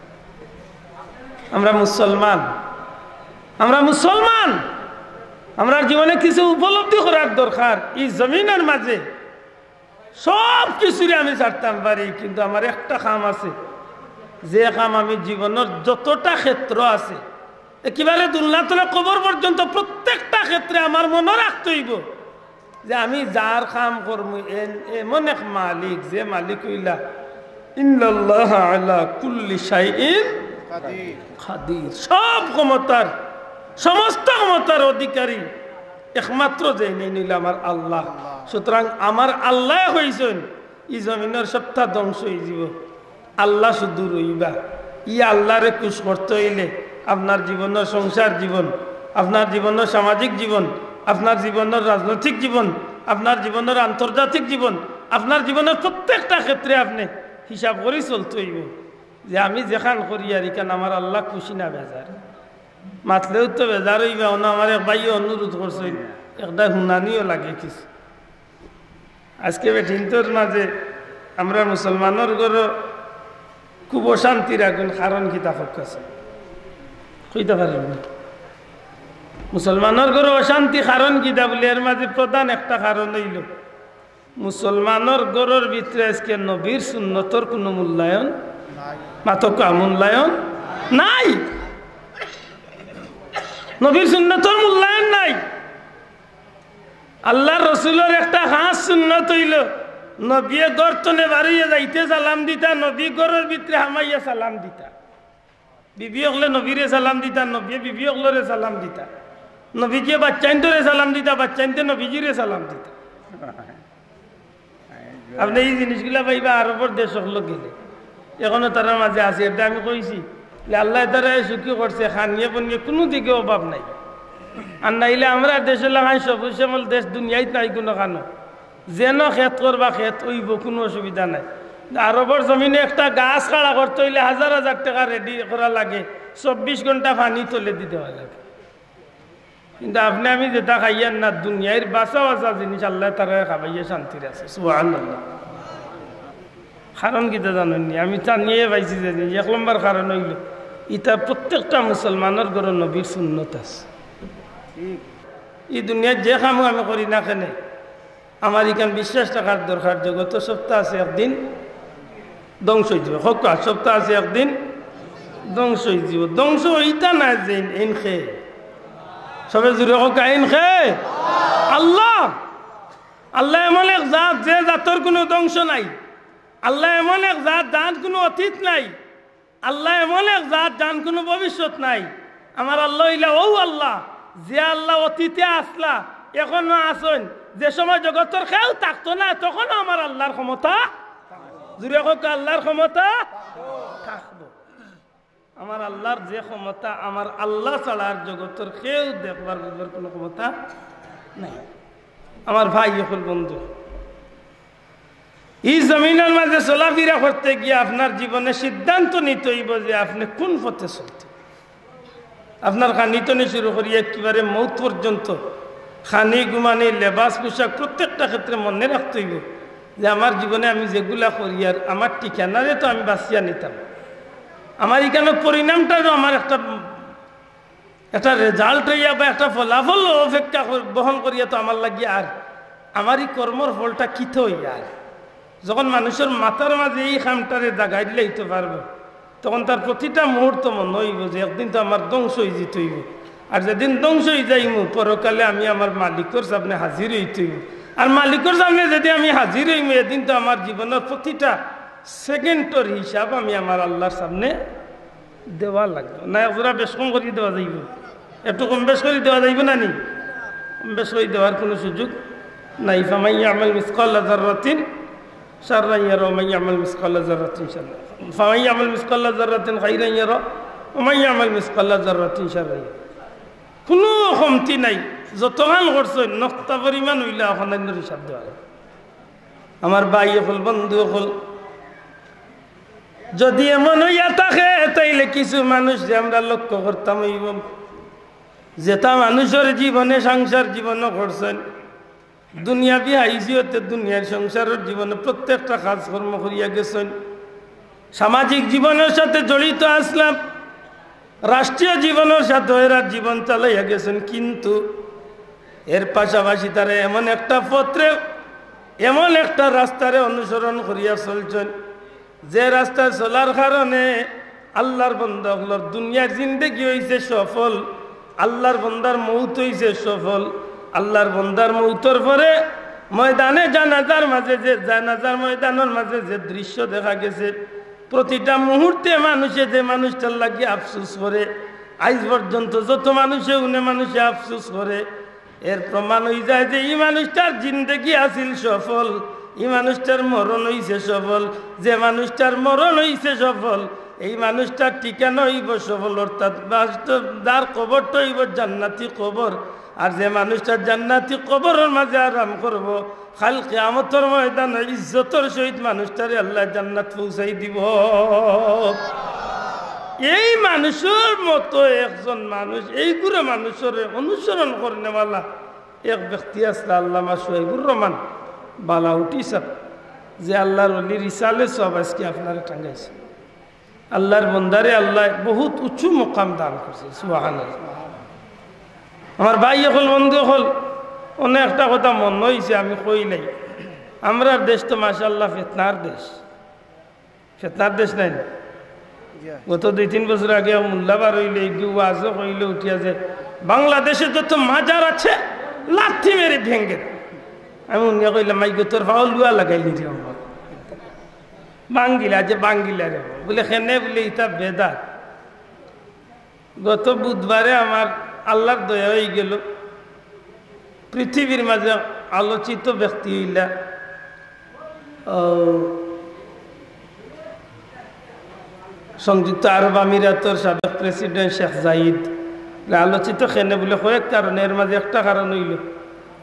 আমরা মুসলমান, আমরা মুসলমান। আমরার জীবনে কিছু উপলব্ধি করার দরকার। ই জমিনর মাঝে সব কিছুরে আমি ছাড়তাম পারি, কিন্তু আমার একটা কাম আছে, যে কাম আমি জীবনর যতটা ক্ষেত্র আছে, একেবারে দুলনা তলে কবর পর্যন্ত প্রত্যেকটা ক্ষেত্রে আমার মনো রাখতে অইবো যে আমি যার কাম করমু, এন-, এমন এক মালিক, যে মালিক অইলা, "ইন্নাল্লাহা আলা কুল্লি শাইইন কাদির।" সব ক্ষমতার, সমস্ত ক্ষমতার অধিকারী একমাত্র যে নেই নিল আমার আল্লাহ। সুতরাং আমার আল্লাহ কইছইন, "ই জমিনর সবটা ধ্বংস অইযিবো, আল্লাহ শুধু রইবা।" ই আল্লাহরে খুশ করতে অইলে আপনার জীবনর সংসার জীবন, আপনার জীবনর সামাজিক জীবন, আপনার জীবনর রাজনৈতিক জীবন, আপনার জীবনর আন্তর্জাতিক জীবন, আপনার জীবনর প্রত্যেকটা ক্ষেত্রে আপনে হিসাব করি চলতে অইবো যে আমি যেখান করিয়ার ইখান আমার আল্লাহ খুশি না বেজার। মাতলেও তো বেজার অইবা, অনো আমার এক ভাইয়ে অনুরোধ করছইন, একটা হুনানিও লাগে কিছু। আজকে বেটিন্তর মাঝে আমরা মুসলমানর ঘরো খুব অশান্তির আগুন, কারণ কিতা কউক্কা চাই? কইতা পারইন না। মুসলমানর ঘরো অশান্তি কারণ কিতা বুলে, এর মাঝে প্রধান একটা কারণ অইলো মুসলমানর ঘরর ভিতরে আজকে নবীর সুন্নতর কুনু মূল্যায়ন, মাতউক্কা, মূল্যায়ন নাই। নবীর সুন্নতর মূল্যায়ন নাই। আল্লাহর রসুলর একটা খাস সুন্নত অইলো, নবিয়ে ঘর তনে বারইয়া যাইতে সালাম দিতা, নবী ঘরর ভিতরে হামাইয়া সালাম দিতা। বিবি অকলে নবীরে সালাম দিতা, নবিয়ে বিবি অকলরে সালাম দিতা। নবীজিয়ে বাচ্চাইন্তরে সালাম দিতা, বাচ্চাইন্তে নবীজিরে সালাম দিতা। আপনে ই জিনিসগুলা পাইবা আরবর দেশ অকলো গেলে। অখনো তারার মাঝে আছে, ইটা আমি কইছি যে আল্লায় তারারে সুখী করছে, খানিয়ে পানিয়ে কুনু দিকে অভাব নাই। আর নাইলে আমরার দেশর লাখান সবুজ শ্যামল দেশ দুনিয়াত নাই কুনুখানো। যেনো খেত করবা, খেত অইবো, কুনু অসুবিধা নাই। আরবর জমিনো একটা গাছ খাড়া করতে অইলে হাজার হাজার টেকা রেডি করা লাগে, চব্বিশ ঘন্টা পানি তলেদি দেওয়া লাগে। কিন্তু আপনে আমি যেটা খাইয়ার না, দুনিয়ার বাছা বাছা জিনিস আল্লায় তারারে খাবাইয়া শান্তির আছে। সুবহানাল্লাহ। কারণ কিতা জানইন নি? আমি জানিয়া পাইছি যে জিনিস, এক নম্বর কারণ অইলো, ইটা প্রত্যেকটা মুসলমানর ঘরো নবীর সুন্নত আছে। ই দুনিয়ার যে কামও আমি করি না কেনে, আমার ইখান বিশ্বাস রাখার দরকার, জগতো সবতা আছে একদিন ধ্বংস অইযিবো। কউক্কা, সবতা আছে একদিন ধ্বংস অইযিবো। ধ্বংস অইতা নায় যে এইন কে। সবে জুরে কউক্কা, এইন কে? আল্লাহ। আল্লাহ এমন এক জাত, যে জাতর কুনু ধ্বংস নাই। আল্লাহ এমন এক জাত, যান কুনু অতীত নাই। আল্লাহ এমন এক জাত, যান কুনু ভবিষ্যৎ নাই। আমার আল্লাহ অইলা অউ আল্লাহ, যে আল্লাহ অতীতে আছলা, অখনো আছইন। যে সময় জগতর কেউ থাকতো না, তখনও আমার আল্লাহর ক্ষমতা, জুরে কউক্কা, আল্লাহর ক্ষমতা থাকবো। আমার আল্লাহর যে ক্ষমতা, আমার আল্লাহ ছাড়া আর জগতর কেউ দেখবার বুঝবার কুনু ক্ষমতা নাই। আমার ভাই অকল, বন্ধু, ই জমিনর মাঝে চলাফিরা করতে গিয়া আপনার জীবনে সিদ্ধান্ত নিতে অইবো যে আপনে কুন পথে চলতে। আপনার খানি তনে শুরু করি একেবারে মউত পর্যন্ত, খানি, ঘুমানি, লেবাস, পোশাক, প্রত্যেকটা ক্ষেত্রে মনে রাখতে অইবো যে আমার জীবনে আমি যেগুলা করিয়ার, আমার ঠিকানারে তো আমি বাছিয়া নিতাম। আমার ইখানো পরিণামটারও আমার একটা একটা result অইয়া বা একটা ফলাফল অপেক্ষা কর-, বহন করিয়া তো আমার লাগি আর আমার ই কর্মর ফলটা কিতা অইয়া আর। যখন মানুষর মাথার মাঝে ই কামটারে জাগাই দিলাইতে পারবো, তখন তার প্রতিটা মুহূর্ত মনো অইবো যে একদিন তো আমার ধ্বংস অইযিতে অইবো। আর যেদিন ধ্বংস অইযাইমু, পরকালে আমি আমার মালিকর সামনে হাজির অইতে অইবো। আর মালিকর সামনে যদি আমি হাজির অইমু, এদিন তো আমার জীবনর প্রতিটা সেকেন্ডর হিসাব আমি আমার আল্লাহর সামনে দেওয়া লাগবো। না, এক জোড়া বেশ কম করি দেওয়া যাইবো? একটু কম বেশ করি দেওয়া যাইবো না নি? কম বেশ করি দেওয়ার কুনু সুযোগ নাই। ফামান ইয়ামাল মিসকালা যাররাতিন শাররান ইয়ারা, ওয়া মান ইয়ামাল মিসকালা যাররাতিন শাররান, ফামান ইয়ামাল মিসকালা যাররাতিন খাইরান ইয়ারা, ওয়া মান ইয়ামাল মিসকালা যাররাতিন শাররান ইয়ারা। কুনু কমতি নাই, যতখান করছইন, নক্তা পরিমাণ অইলা অখানর হিসাব দেওয়া লাগবো। আমার ভাই অকল, বন্ধু অকল, যদি এমন অইয়া থাকে, তাইলে কিছু মানুষ যে আমরা লক্ষ্য করতাম অইবো, যেটা মানুষর জীবনে, সংসার জীবনে করছইন, দুনিয়াবি হাইসিয়তে দুনিয়ার সংসারর জীবনে প্রত্যেকটা কাজকর্ম করিয়া গেছইন, সামাজিক জীবনর সাথে জড়িত আছলা, রাষ্ট্রীয় জীবনর সাথে এরা জীবন চালাইয়া গেছইন, কিন্তু এর পাশাপাশি তারা এমন একটা পথরে, এমন একটা রাস্তারে অনুসরণ করিয়া চলছইন, যে রাস্তায় চলার কারণে আল্লাহর বন্দা অকলর দুনিয়ার জিন্দেগি অইছে সফল, আল্লাহর বন্দার মউত অইছে সফল। আল্লাহর বন্দার মউতর পরে ময়দানে জানাজার মাঝে যে, জানাজার ময়দানর মাঝে যে দৃশ্য দেখা গেছে, প্রতিটা মুহূর্তে মানুষে যে মানুষটার লাগি আফসোস করে, আইজ পর্যন্ত যত মানুষে হুনে মানুষে আফসোস করে, এর প্রমাণ অইযায় যে ই মানুষটার জিন্দেগি আছিল সফল, ই মানুষটার মরণ অইছে সফল। যে মানুষটার মরণ অইছে সফল, এই মানুষটার ঠিকানা অইবো সফল, অর্থাৎ বাস্তব যার কবরটা অইবো জান্নাতি কবর। আর যে মানুষটা জান্নাতি কবরর মাঝে আরাম করবো, কাইল কিয়ামতর ময়দানো ইজ্জতর সহিত মানুষটারে আল্লায় জান্নাত পৌঁছাই দিবো। এই মানুষর মতো একজন মানুষ, এইগুলা মানুষরে অনুসরণ করনেওয়ালা এক ব্যক্তি আছলা, আল্লামা সুহাইবুর রহমান বালাউটি সাব, যে আল্লাহর ওলির ইসালে সওয়াব আইজকে আপনারে টাঙ্গাইছে। আল্লাহর বন্দারে আল্লায় বহুত উঁচু মকাম দান করছে। সুবহানাল্লাহ। আমার ভাই অকল, বন্ধু অকল, অনো একটা কথা মনো অইছে, আমি কইলাই, আমরার দেশ তো মাশাআল্লাহ ফিতনার দেশ, ফিতনার দেশ নায় নি? গত দুই তিন বছর আগে এক মোল্লা বার অইলে, এগু ওয়াজও কইলে উঠিয়া যে, "বাংলাদেশে যত মাজার আছে, লাথি মেরে ভেঙে দাও।" আমি হুনিয়া কইলাম, "মাইগো, তোর পাও লুয়া লাগাইলি রে বাবা।" বাঙ্গিলা যে বাঙ্গিলা রে বাবা। বুলে, "কেনে?" বুলে, "ইতা বেদাত।" গত বুধবারে আমার আল্লাহর দয়া অইগেলো, পৃথিবীর মাঝে আলোচিত ব্যক্তি অইলা, ও, সংযুক্ত আরব আমিরাতর সাবেক প্রেসিডেন্ট শেখ জাইদ আলোচিত কেনে বুলে কয়েক কারণে, এর মাঝে একটা কারণ অইলো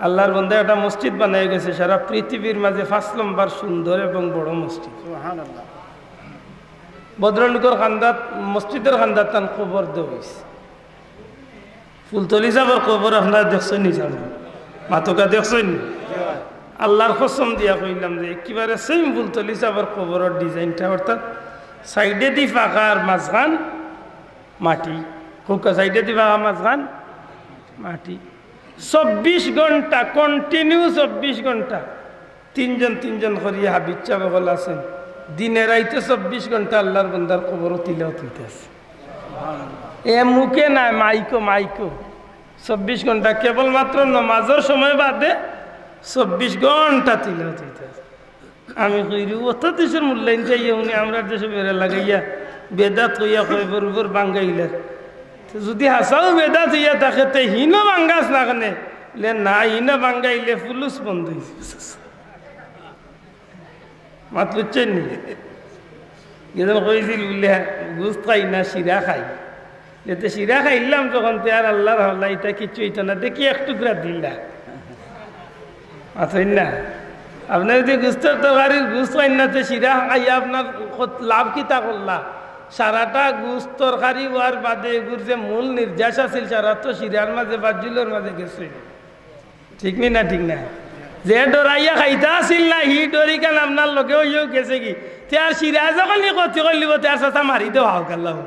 আল্লার বন্দায় একটা মসজিদ বানাইয়া গেছে সারা পৃথিবীর মাঝে পাঁচ নম্বর সুন্দর এবং বড় মসজিদ। সুবহানাল্লাহ। ভদ্রলোকর কান্দাত, মসজিদর কান্দাত তান কবর দেওয়া অইছে। ফুলতলি সাবর কবর আপনারা দেখছইন নি জানো? মাতকা দেখছইন নি? আল্লার কসম দিয়া কইলাম যে একেবারে সেম ফুলতলি সাবর কবরর ডিজাইনটা, অর্থাৎ সাইডেদি ফাঁকা আর মাঝখান মাটি। কউক্কা, সাইডেদি ফাঁকা, মাঝখান মাটি। চব্বিশ ঘন্টা, কন্টিনিউ চব্বিশ ঘন্টা তিনজন তিনজন করিয়া হাফিজ সাব অকল আছইন, দিনে রাইতে চব্বিশ ঘন্টা আল্লার বন্দার কবরো তিলাওয়াত অইতাছে। এ মুখে নায়, মাইকো, মাইকো। চব্বিশ ঘন্টা, কেবলমাত্র নমাজর সময় বাদে চব্বিশ ঘন্টা তিলাওয়াত অইতাছে। আমি কইরি, অত দেশর মূল্যায়ন চাইয়া উনি আমরার দেশো বেড়া লাগাইয়া বেদাত কইয়া কয় বরুবর বাঙ্গাইলার। তে যুদি হাছাউ বেদাত অইয়া থাকে, তে হিনো বাঙ্গাস না কেনে? লে না, হিনো বাঙ্গাইলে ফুলুস বন্ধ অইছে। মাত বুঝছইন নি? যেজন কইছিল বুলে, "গুস্ত খাই না, শিরা খাই।" যেতে শিরা খাইলাম যখন, তে আর আল্লার হাওলা, ইটা কিচ্ছু অইতো না, দেখি এক টুকরা দিলা। আছইন না? আপনে যুদি গুস্তর তরকারির গুস্ত খাইন না, তে শিরা খাইয়া আপনার কত-, লাভ কিতা করলা? সারাটা গুস্ত তরকারি অওয়ার বাদে এগুর যে মূল নির্যাস আছিল, সারা তো শিরার মাঝে, বাজুলর মাঝে গেছে। ঠিক নি না? ঠিক না? যে ডরাইয়া খাইতা আছিল না, হি ডরি কেন আপনার লগে অইয়াও গেছে গি? তে আর শিরা যখন ই ক্ষতি করিলিবো, তে আর চাচা মারি দেওয়া হোক আল্লাহ।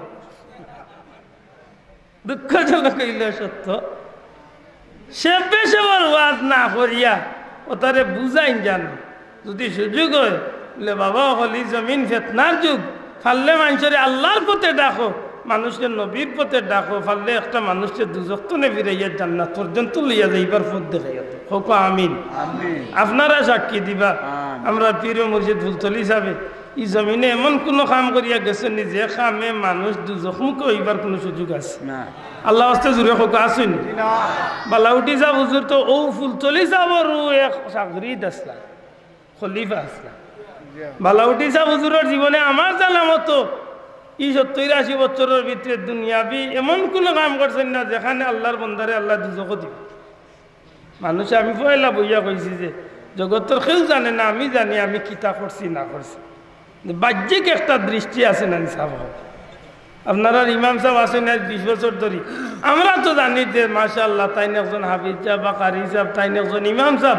দুঃখজনক অইলেও সত্য, সে বেশে বড় ওয়াজ না করিয়া অতারে বুঝাইন জানো। যুদি সুযোগ অয়, বলে, "বাবা অকল, ই জমিন ফিতনার যুগ, পারলে মানষরে আল্লার পথে ডাকো, মানষরে নবীর পথে ডাকো, পারলে একটা মানষরে দুজখ তনে ফিরাইয়া জান্নাত পর্যন্ত লইয়া যাইবার পথ দেখাইয়া দেও।" কউক্কা আমিন। আমিন। আপনারা সাক্ষী দিবা, আমিন। আমরার পীর মুর্শিদ ফুলতলি সাবে ই জমিনে এমন কুনু কাম করিয়া গেছইন নি, যে কামে মানুষ দুজখমুখী অইবার কুনু সুযোগ আছে? না। আল্লার ওয়াস্তে জুরে কউক্কা, আছইন নি? জি না। বালাউটি সাব হুজুর তো অউ ফুলতলি সাবরউ এক শাগরিদ আছলা, খলিফা আছলা। জি। বালাউটি সাব হুজুরর জীবনে আমার জানা মতো ই সত্তইর আশি বছরর ভিতরে দুনিয়াবি এমন কুনু কাম করছইন না, যেখানে আল্লার বন্দারে আল্লায় দুজখো দিবা। মানুষে, আমি পয়লা বইয়া কইছি যে জগতর কেউ জানে না, আমি জানি আমি কিতা করছি না করছি। বাহ্যিক একটা দৃষ্টি আছে না নি সাব? আপনারার ইমাম সাব আছইন আইজ বিশ বছর ধরি, আমরা তো জানি যে মাশাআল্লাহ তাইন একজন হাফিজ সাব বা কারি সাব, তাইন একজন ইমাম সাব।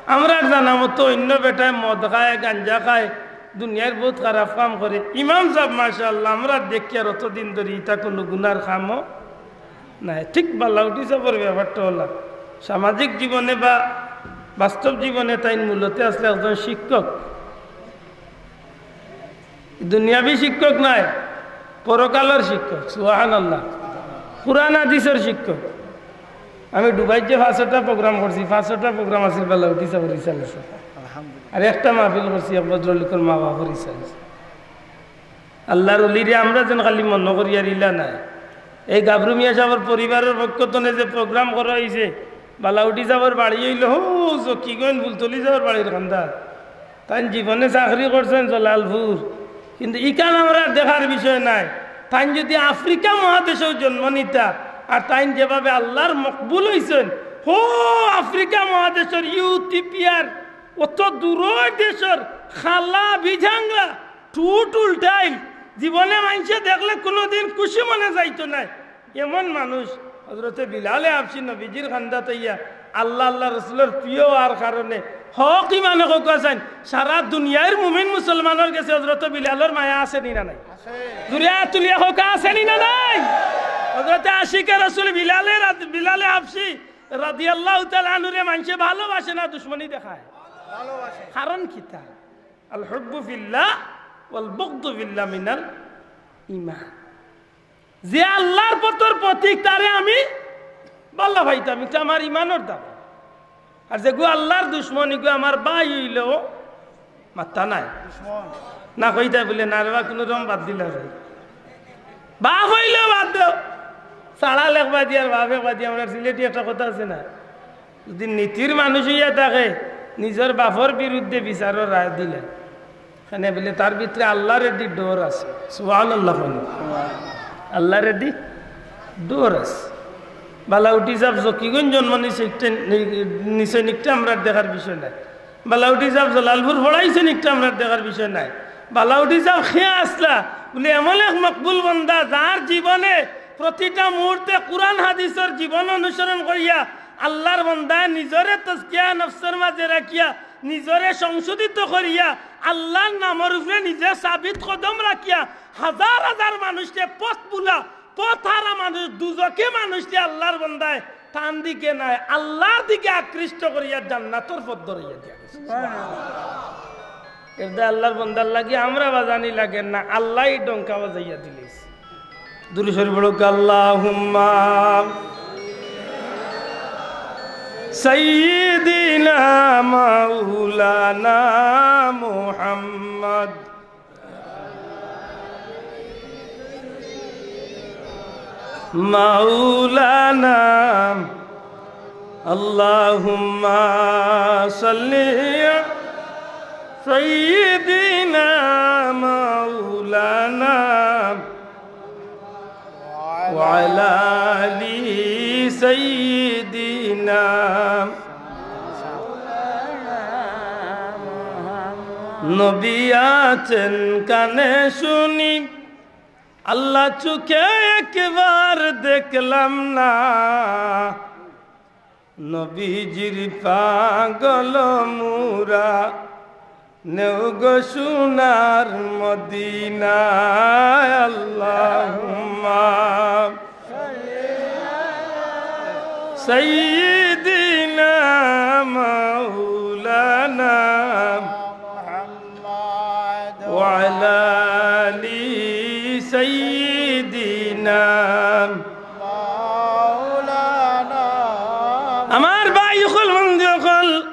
আমরার জানা মতো অইন্য বেটায় মদ খায়, গাঞ্জা খায়, দুনিয়ার বউত খারাপ কাম করে। ইমাম সাব মাশাআল্লাহ, আমরা দেখি আর অতদিন ধরি ইতা কুনু গুনার কামও নাই। ঠিক বালাউটি সাবর ব্যাপারটা অইলো, সামাজিক জীবনে বা বাস্তব জীবনে তাইন মূলত আছলা একজন শিক্ষক। দুনিয়াবি শিক্ষক নায়, পরকালর শিক্ষক। সুবহানাল্লাহ। কুরআন হাদিসর শিক্ষক। আমি দুবাইত যে পাঁচটা প্রোগ্রাম করছি, পাঁচটা প্রোগ্রাম আছিল বালাউটি সাবর রিসালাত। আলহামদুলিল্লাহ। আর একটা মাহফিল করছি এক ভদ্রলোকর মা বাপর রিসালাত। আল্লার ওলিরে আমরা যেন খালি মনো করি আর ইলা নায়। এই গাবরু মিয়া সাবর পরিবারর পক্ষ তনে যে প্রোগ্রাম করা অইছে, বালাউটি সাবর বাড়ি অইলো হউ জকিগঞ্জ ফুলতলি সাবর বাড়ির কান্দাত। তাইন জীবনে চাকরি করছইন জালালপুর, কিন্তু ইখান আমরার দেখার বিষয় নায়। তাইন যুদি আফ্রিকা মহাদেশো জন্ম নিতা, আর তাইন যেভাবে আল্লার মকবুল অইছইন, হউ আফ্রিকা মহাদেশর ইউথিওপিয়ার অত দূরর দেশর কালা বিজাংরা, ঠুট উল্টাইল, জীবনে মানষে দেখলে কুনুদিন খুশি মনে যাইতো নায়। এমন মানুষ, হজরতে বিলালে হাবশি নবীজির কান্দাত আইয়া আল্লা, আল্লার রসুলর প্রিয় অওয়ার কারণে হক ইমানে কউক্কা চাইন, সারা দুনিয়ার মুমিন মুসলমানর গেছে হজরতে বিলালর মায়া আছে নি না নাই? জুরে আত তুলিয়া কউক্কা আছে নি না নাই? হজরতে আশিকে রসুল বিলালে রাদ-, বিলালে হাবশি রাদিয়াল্লাহু তাআলা আনহুরে মানষে ভালোবাসে না দুশমনি দেখায়? ভালোবাসে। কারণ কিতা? আল হুব্বু ফিল্লাহ ওয়াল বুগদু ফিল্লাহ মিনাল ঈমান। যে আল্লার পথর পথিক, তারে আমি ভালা পাইতাম, ইটা আমার ঈমানর দাবি। আর যেগু আল্লার দুশমন, ইগু আমার ভাই অইলেও মাত্তা নাই। দুশমন। না কইতায় বুলে, "না রে বা, কুনুরকম বাদ দিলা রে।" বাপ অইলেও বাদ দেও। ছাড়া লেখবা দি আর বাপ একবাদি, আমরার সিলেটি একটা কথা আছে না? যুদি নীতির মানুষ অইয়া থাকে, নিজর বাপর বিরুদ্ধে বিচারর রায় দিলা, কেনে বুলে তার ভিতরে আল্লাহর এদি ডর আছে। সুবহানাল্লাহ কইন। আল্লাহর এদি ডর আছে। বালাউটি সাব জকিগঞ্জ জন্ম নিছে একটা, নিছে একটা আমরার দেখার বিষয় নায়। বালাউটি সাব জালালপুর পড়াইছে একটা আমরার দেখার বিষয় নায়। বালাউটি সাব কে আছলা বুলে এমন এক মকবুল বন্দা, যার জীবনে প্রতিটা মুহূর্তে কুরআন হাদিসর জীবন অনুসরণ করিয়া আল্লাহর বন্দায় নিজরে তজকিয়া নফসর মাঝে রাখিয়া, নিজরে সংশোধিত করিয়া, আল্লাহর নামর উপরে নিজে সাবিত কদম রাখিয়া, হাজার হাজার মানুষরে পথ ভুলা, পথ হারা মানুষ, দুজখি মানুষরে আল্লাহর বন্দায় তান দিকে নায়, আল্লাহর দিকে আকৃষ্ট করিয়া জান্নাতর পথ ধরাইয়া দিয়া গেছে। এরদায় আল্লাহর বন্দার লাগি আমরা বাজানি লাগে না, আল্লাহই ডঙ্কা বাজাইয়া দিলাইছে। দুরূদ শরীফ পড়ুক, আল্লাহুম্মা সাইয়্যিদিনা মাওলানা মুহাম্মদ। মাওলানা, আল্লাহুম্মা সাল্লি সাইয়্যিদিনা মাওলানা ওয়া আলা আলি সাইয়্যিদিনা। নবী আছেন কানে শুনি, আল্লাহ চোখে একবার দেখলাম না। নবীজির পাগল মুরা, নেও গো সোনার মদিনায়। আল্লাহুম্মা সাইয়্যিদিনা মাওলানা ওয়া আলা আলি সাইয়্যিদিনা। আমার ভাই অকল, বন্ধু অকল,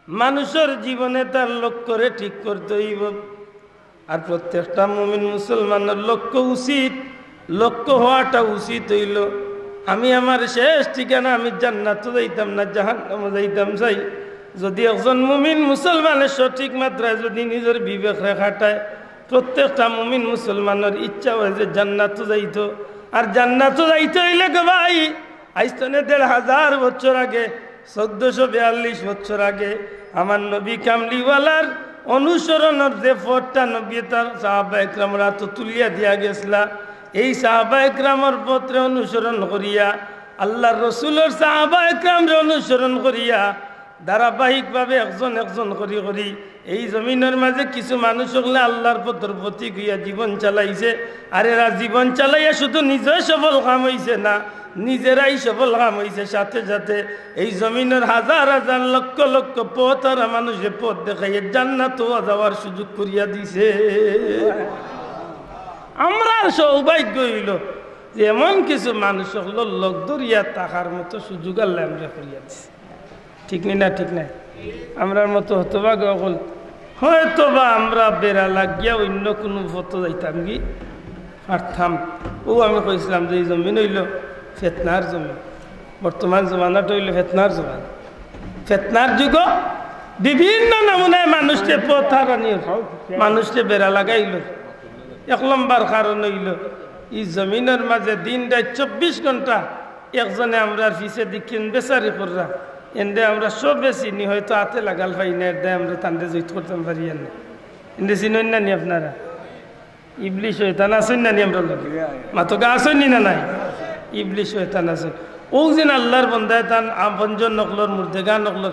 মানুষর জীবনে তার লক্ষ্যরে ঠিক করতে অইবো। আর প্রত্যেকটা মুমিন মুসলমানর লক্ষ্য উচিত, লক্ষ্য হওয়াটা উচিত অইলো, আমি আমার শেষ ঠিকানা, আমি জান্নাতো যাইতাম না জাহান্নামো যাইতাম চাই। যদি একজন মুমিন মুসলমানে সঠিক মাত্রায় যদি নিজর বিবেকরে খাটায়, প্রত্যেকটা মুমিন মুসলমানর ইচ্ছা অয় যে জান্নাতো যাইতো। আর জান্নাতো যাইতে অইলে গো ভাই, আইজ তনে দেড় হাজার বছর আগে, চৌদ্দশো বিয়াল্লিশ বছর আগে আমার নবী কামলিওয়ালার অনুসরণর যে পথটা নবী তার সাহাবা একরামর আতো তুলিয়া দিয়া গেছলা, এই সাহাবা একরামর পথরে অনুসরণ করিয়া, আল্লাহর রসুলর সাহাবা একরামরে অনুসরণ করিয়া, ধারাবাহিকভাবে একজন একজন করি করি এই জমিনর মাঝে কিছু মানুষ অকলে আল্লাহর পথর পথিক অইয়া জীবন চালাইছে। আর এরা জীবন চালাইয়া শুধু নিজে সফল কাম অইছে না, নিজেরাই সফল কাম অইছে, সাথে সাথে এই জমিনর হাজার হাজার লক্ষ লক্ষ পথ হারা মানুষরে পথ দেখাইয়া জান্নাতো যাওয়ার সুযোগ করিয়া দিছে। আমরার সৌভাগ্য অইলো যে এমন কিছু মানুষ অকলর লগ ধরিয়া থাকার মতো সুযোগ আল্লায় আমরারে করিয়া দিছে। ঠিক নি না? ঠিক নায়? আমরার মতো হতভাগা অকল হয়তো বা আমরা বেড়া লাগিয়া অইন্য কুনু পথো যাইতাম গি পারতাম। অউ আমি কইছলাম যে ই জমিন অইলো ফেতনার জমিন, বর্তমান জমানাটা অইলো ফেতনার জমানা। ফেতনার যুগো বিভিন্ন নমুনায় মানুষরে পথ হারানি অইলো, মানুষরে বেড়া লাগাইলো। এক লম্বর কারণ অইলো ই জমিনর মাঝে দিন রাইত চব্বিশ ঘন্টা একজনে আমরার পিছেদি কিন বেচারি কররা, এনরে আমরা সবে চিনি, হয়তো আতে লাগাল পাই না, এরদায় আমরা তানরে জইত করতাম পারি আর না। এনরে চিনইন না নি আপনারা? ইবলিশ শয়তান আছইন না নি আমরার লগে? মাতকা আছইন নি না নাই? ইবলিশ শয়তান আছইন। অউ যেন আল্লাহর বন্দায় তান আপনজন অকলর, মুর্দেগান অকলর,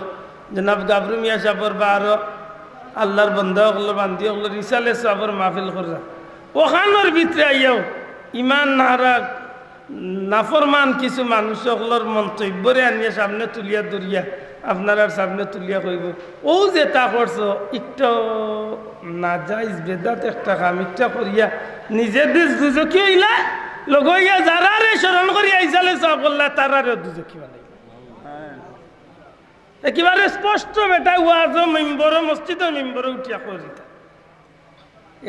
জনাব গাবরু মিয়া সাবর বা আরো আল্লাহর বন্দা অকলর, বান্দি অকলর ইসালে সওয়াবর মাহফিল কররা। অখানর ভিতরে আইয়াও ইমান হারা নাফরমান কিছু মানুষ অকলর মন্তব্যরে আনিয়া সামনে তুলিয়া ধরিয়া, আপনারার সামনে তুলিয়া কইবো, "অউ যেতা করছো, ইকটা নাজাইজ বেদাত একটা কাম, ইকটা করিয়া নিজে দুজখি অইলা, লগে অইয়া যারারে স্মরণ করিয়া ইসালে সওয়াব করলা, তারারেও দুজখি বানাইলা।" একেবারে স্পষ্ট বেটায় ওয়াজো মিম্বরো, মসজিদো মিম্বরো উঠিয়া কইতা।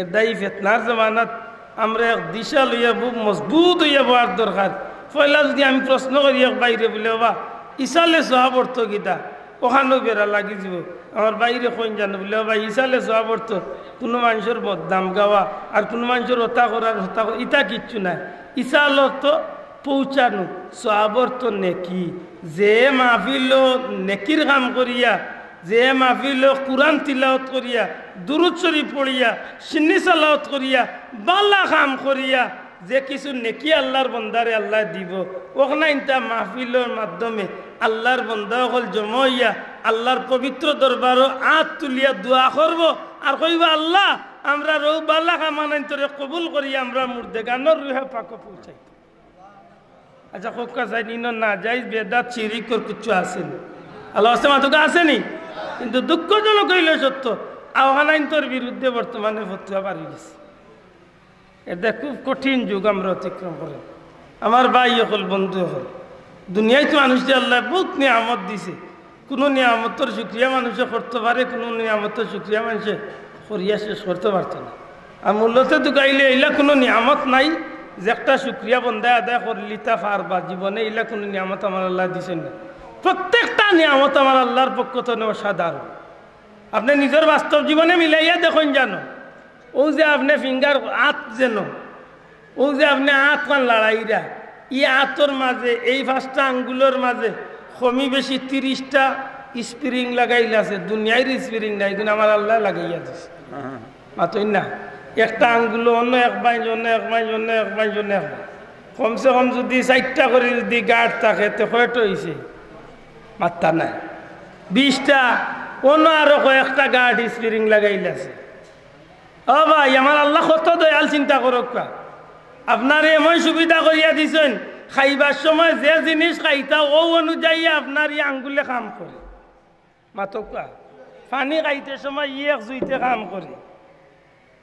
এরদায় ই ফেতনার জমানাত আমরা এক দিশা লইয়া বুক মজবুত অইয়া বওয়ার দরকার। পয়লা যুদি আমি প্রশ্ন করি এক ভাইরে বুলে, "ওবা, ইসালে সওয়াব অর্থ কিতা?" অখানউ বেড়া লাগি যিবো। আমার ভাইরে কইন জানো, বুলে, "ও ভাই, ইসালে সওয়াব অর্থ কুনু মানষর বদনাম গাওয়া, আর কুনু মানষর অতা করার, হতা করা, ইতা কিচ্ছু নায়। ইসাল অর্থ পৌঁছানো, সওয়াব অর্থ নেকি।" যে মাহফিলো নেকির কাম করিয়া, যে মাহফিলো কুরআন তিলাওয়াত করিয়া, দুরূদ শরীফ পড়িয়া, সিন্নি সালাওয়াত করিয়া, বালা কাম করিয়া, যে কিছু নেকি আল্লার বন্দারে আল্লায় দিবো, অখান ইনতা মাহফিলর মাধ্যমে আল্লার বন্দা অকল জমা অইয়া আল্লার পবিত্র দরবারো আত তুলিয়া দোয়া করবো আর কইবো, "আল্লা, আমরার অউ বালা কাম আনাইন্তরে কবুল করি, আমরার মুর্দেগানর রুহে পাকো পৌঁছাই।" আচ্ছা, কউক্কা চাইন, ইনো নাজাইজ, বেদাত, শিরিকর কিচ্ছু আছে নি? আল্লার ওয়াস্তে মাতউক্কা, আছে নি? কিন্তু দুঃখজনক অইলো সত্য, অখান ইনতর বিরুদ্ধে বর্তমানে ফতুয়া বাড়ি গেছে। এটা খুব কঠিন যুগ আমরা অতিক্রম করি। আমার ভাই অকল, বন্ধু অকল, দুনিয়াত মানুষরে আল্লায় বউত নিয়ামত দিছে। কুনু নিয়ামতর শুকরিয়া মানষে করতো পারে, কুনু নিয়ামতর শুকরিয়া মানষে করিয়া শেষ করতো পারতো না। আর মূলত তুকাইলে ইলা কুনু নিয়ামত নাই, যে একটা শুকরিয়া বন্দায় আদায় করিলিতা পারবা জীবনে, ইলা কুনু নিয়ামত আমার আল্লায় দিছইন না। প্রত্যেকটা নিয়ামত আমার আল্লার পক্ষ থনে অসাধারণ। আপনে নিজর বাস্তব জীবনে মিলাইয়া দেখইন জানো, অউ যে আপনে ফিঙ্গার আত যেন, অউ যে আপনে আতখান লাড়াইরা, ই আতর মাঝে, এই পাঁচটা আঙ্গুলর মাঝে কমি বেশি তিরিশটা spring লাগাইল আছে। দুনিয়ার spring নায়, কিন্তু আমার আল্লায় লাগাইয়া দিছে। মাতইন না, একটা আঙ্গুলো অনো এক বাইঞ্চ, অনো এক বাইঞ্চ, অনো এক বাইঞ্চ, অনো এক বাইঞ্চ। কমসে কম যুদি চাইরটা করি যুদি গার্ড থাকে, তে কয়টা অইছে? মাত্তা নাই। বিশটা, অনো আরো কয়েকটা গার্ড spring লাগাইল আছে। ও ভাই, আমার আল্লাহ কত দয়াল, চিন্তা করউক্কা। আপনারে এমন সুবিধা করিয়া দিছইন, খাইবার সময় যে জিনিস খাইতা, অউ অনুযায়ী আপনার ই আঙ্গুলে কাম করে। মাতউক্কা, পানি খাইতে সময় ই এক জুইতে কাম করে,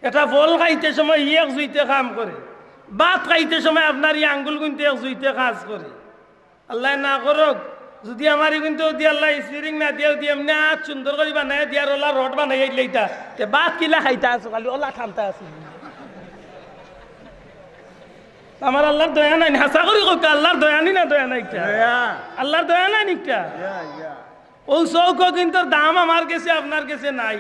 একটা ফল খাইতে সময় ই এক জুইতে কাম করে, ভাত খাইতে সময় আপনার ই আঙ্গুলগুইন্তে এক জুইতে কাজ করে। আল্লায় না করউক, যুদি আমার ইগুইন্তে যুদি আল্লায় spring না দিয়া, যুদি এমনে আত সুন্দর করি বানাইয়া দিয়ার অলা রড বানাইয়া দিলাইতা, তে ভাত কিলা খাইতা আছো, খালি অলা টানতা আছো। আমার আল্লার দয়া নাই নি? হাছা করি কউক্কা, আল্লার দয়া নি না দয়া নাই একটা? দয়া। আল্লার দয়া নাই নি একটা? ইয়া, ইয়া। অউ চউখো কিন্তু দাম আমার গেছে, আপনার গেছে নাই।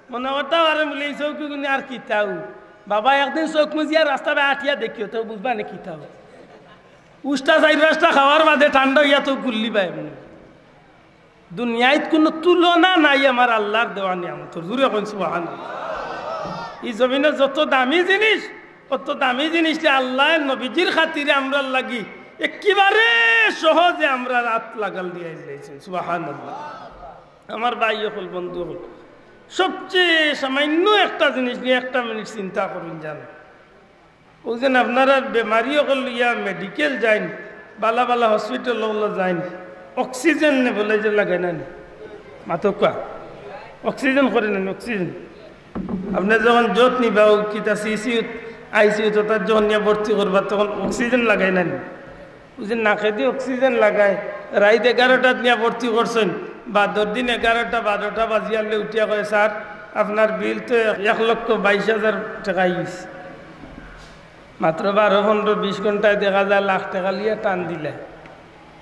মনে করতা পারেন বুলে, "ই চউখো কিন্তু আর কিতাও?" বাবা, একদিন চউখ মুজিয়া রাস্তাবায় আটিয়া দেখিও, তে বুঝবা নি কিতাও। উষ্টা চাইর পাঁচটা খাওয়ার বাদে ঠান্ডা অইয়া তো গুল্লি পায় এমনে। দুনিয়াত কুনু তুলনা নাই আমার আল্লার দেওয়া নিয়ামতর। জুরে কইন সুবহানাল্লাহ। ই জমিনো যত দামি জিনিস, অত দামি জিনিসটা আল্লায় নবীজির খাতিরে আমরার লাগি একেবারে সহজে আমরার আত লাগাল দিয়া দিলাইছইন। সুবহানাল্লাহ। আমার ভাই অকল, বন্ধু অকল, সবচেয়ে সামান্য একটা জিনিস নিয়া একটা মিনিট চিন্তা করইন জানো। অউ যেন আপনারা বেমারি অকল লইয়া মেডিকেল যাইন, বালা বালা হসপিটাল অকলো যাইন, অক্সিজেন নেবুলাইজার লাগাইন না নি? মাতউক্কা, অক্সিজেন করে না নি? অক্সিজেন। আপনে যখন যত নিবা, অউ কিতা সিসিউ, আইসিউ, অতাত যখন নিয়া ভর্তি করবা, তখন অক্সিজেন লাগাইন না নি? অউ যে নাকেদি অক্সিজেন লাগায়, রাইত এগারোটাত নিয়া ভর্তি করছইন, বাদর দিন এগারোটা বারোটা বাজিয়ারলে উঠিয়া কয়, "স্যার, আপনার বিল তো এক লক্ষ বাইশ হাজার টেকা অইগেছে।" মাত্র বারো, পনরো, বিশ ঘন্টায় দেখা যায় লাখ টেকা লইয়া টান দিলা।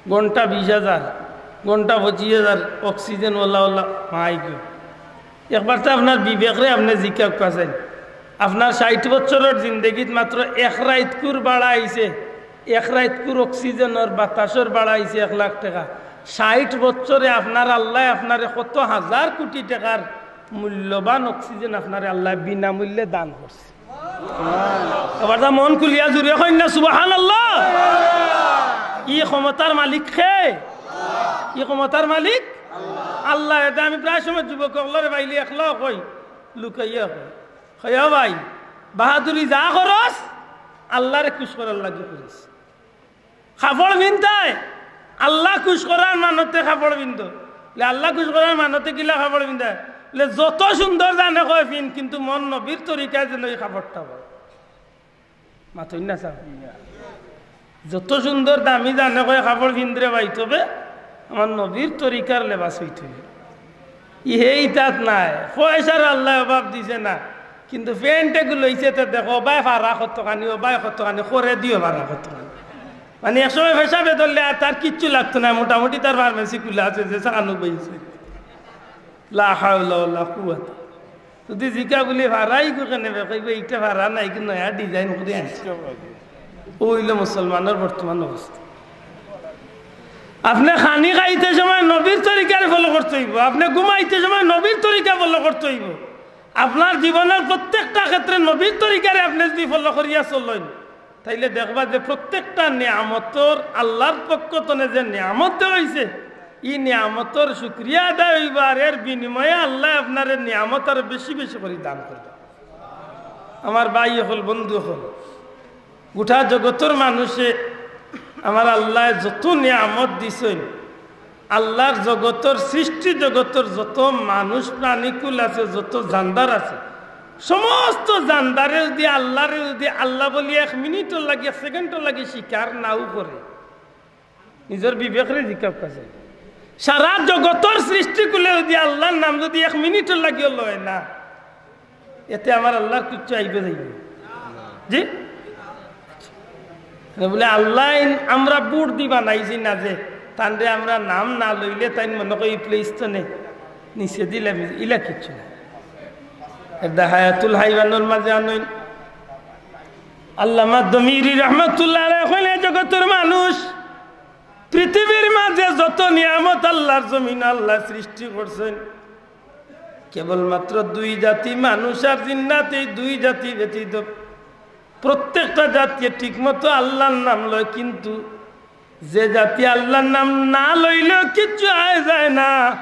ঘন্টা বিশ হাজার, ঘন্টা পঁচিশ হাজার, অক্সিজেন অলা অলা, মাই গো। একবার তো আপনার বিবেকরে আপনে জিকাউক্কা চাইন। আপনার ষাইট বছরর জিন্দেগিত মাত্র এক রাইতকুর ভাড়া আইছে, এক রাইতকুর অক্সিজেনর বাতাসর ভাড়া আইছে এক লাখ টেকা। ষাইট বছরে আপনার আল্লায় আপনারে কত হাজার কুটি টেকার মূল্যবান অক্সিজেন আপনারে আল্লায় বিনামূল্যে দান করছে। এবার তা মন খুলিয়া জুরে কইন না সুবহানাল্লাহ। ই ক্ষমতার মালিক কে? ই ক্ষমতার মালিক আল্লাহ। এতে আমি প্রায় সময় যুবক অকলরে পাইলে একলাও কই, লুকাইয়া কই, কই, "ও ভাই, বাহাদুরি যা করস, আল্লারে খুশ করার লাগি করস।" কাপড় পিনতায়, আল্লা খুশ করার মানতে কাপড় পিনতো। লে আল্লা খুশ করার মানতে কিলা কাপড় পিনতায়? লে যত সুন্দর জানে কয় পিন, কিন্তু মন নবীর তরিকায় যেন ই কাপড়টা পর। মাতইন না সাব। যত সুন্দর দামি জানে কয় কাপড় পিনরে ভাই, তবে আমার নবীর তরিকার লেবাস অইতে অইবো। ইহে ইতাত নাই, পয়সার আল্লায় অভাব দিছে না, কিন্তু প্যান্ট এগু লইছে তে দেখো, ও ভাই ফাড়া কতখানি, ও ভাই কতখানি, করে দিও ফাড়া কতখানি। মানে এক সময় পেশাবে ধরলে আর তার কিচ্ছু লাগতো না, মোটামুটি তার ফার্মেসি খুলা আছে, যে সাকানো বইছে। লা হাওলা ওয়ালা কুওয়াতা। যদি জিকা বুলি ফারাই গো কেনে বে, কইবে, "ইটা ফারা না, ইগু নয়া design করি আনছি।" ও অইলো মুসলমানর বর্তমান অবস্থা। আপনে খানি খাইতে সময় নবীর তরিকারে follow করতে অইবো, আপনে ঘুমাইতে সময় নবীর তরিকা follow করতে অইবো। আপনার জীবনর প্রত্যেকটা ক্ষেত্রে নবীর তরিকারে আপনে যদি follow করিয়া চলইন, তাইলে দেখবা যে প্রত্যেকটা নিয়ামতর, আল্লার পক্ষ তনে যে নিয়ামত দেওয়া অইছে, ই নিয়ামতর শুকরিয়া আদায় অইবো, আর এর বিনিময়ে আল্লায় আপনারে নিয়ামত আরো বেশি বেশি করি দান করবা। আমার ভাই অকল, বন্ধু অকল, গোটা জগতর মানুষে আমার আল্লায় যত নিয়ামত দিছইন, আল্লার জগতর, সৃষ্টি জগতর যত মানুষ প্রাণীকুল আছে, যত জানদার আছে, সমস্ত জানদারে যদি আল্লারে যদি আল্লা বুলি এক মিনিটর লাগি, এক সেকেন্ডর লাগি স্বীকার নাও করে, নিজর বিবেকরে জিকাউক্কা চাই, সারা জগতর সৃষ্টিকুলে যদি আল্লার নাম যদি এক মিনিটর লাগিও লয় না, এতে আমার আল্লার কিচ্ছু আইবো যাইবো? জি? মানে বুলে, "আল্লায় আমরা বুট দি বানাইছি না যে, তানরে আমরা নাম না লইলে তাইন মনো করি ই প্লেইস্তনে নিচে দিলাম, ইলা কিচ্ছু না।" এর দা হায়াতুল হাইওয়ানর মাঝে আনইন। আল্লামা দমিরি রহমতুল্লাহ আলাইহি কইলে, জগতর মানুষ, পৃথিবীর মাঝে যত নিয়ামত আল্লার জমিন আল্লায় সৃষ্টি করছইন, কেবলমাত্র দুই জাতি মানুষ আর জিন্নাত, এই দুই জাতি ব্যতীত প্রত্যেকটা জাতিয়ে ঠিকমতো আল্লার নাম লয়, কিন্তু যে জাতি আল্লার নাম না লইলেও কিচ্ছু আয় যায় না,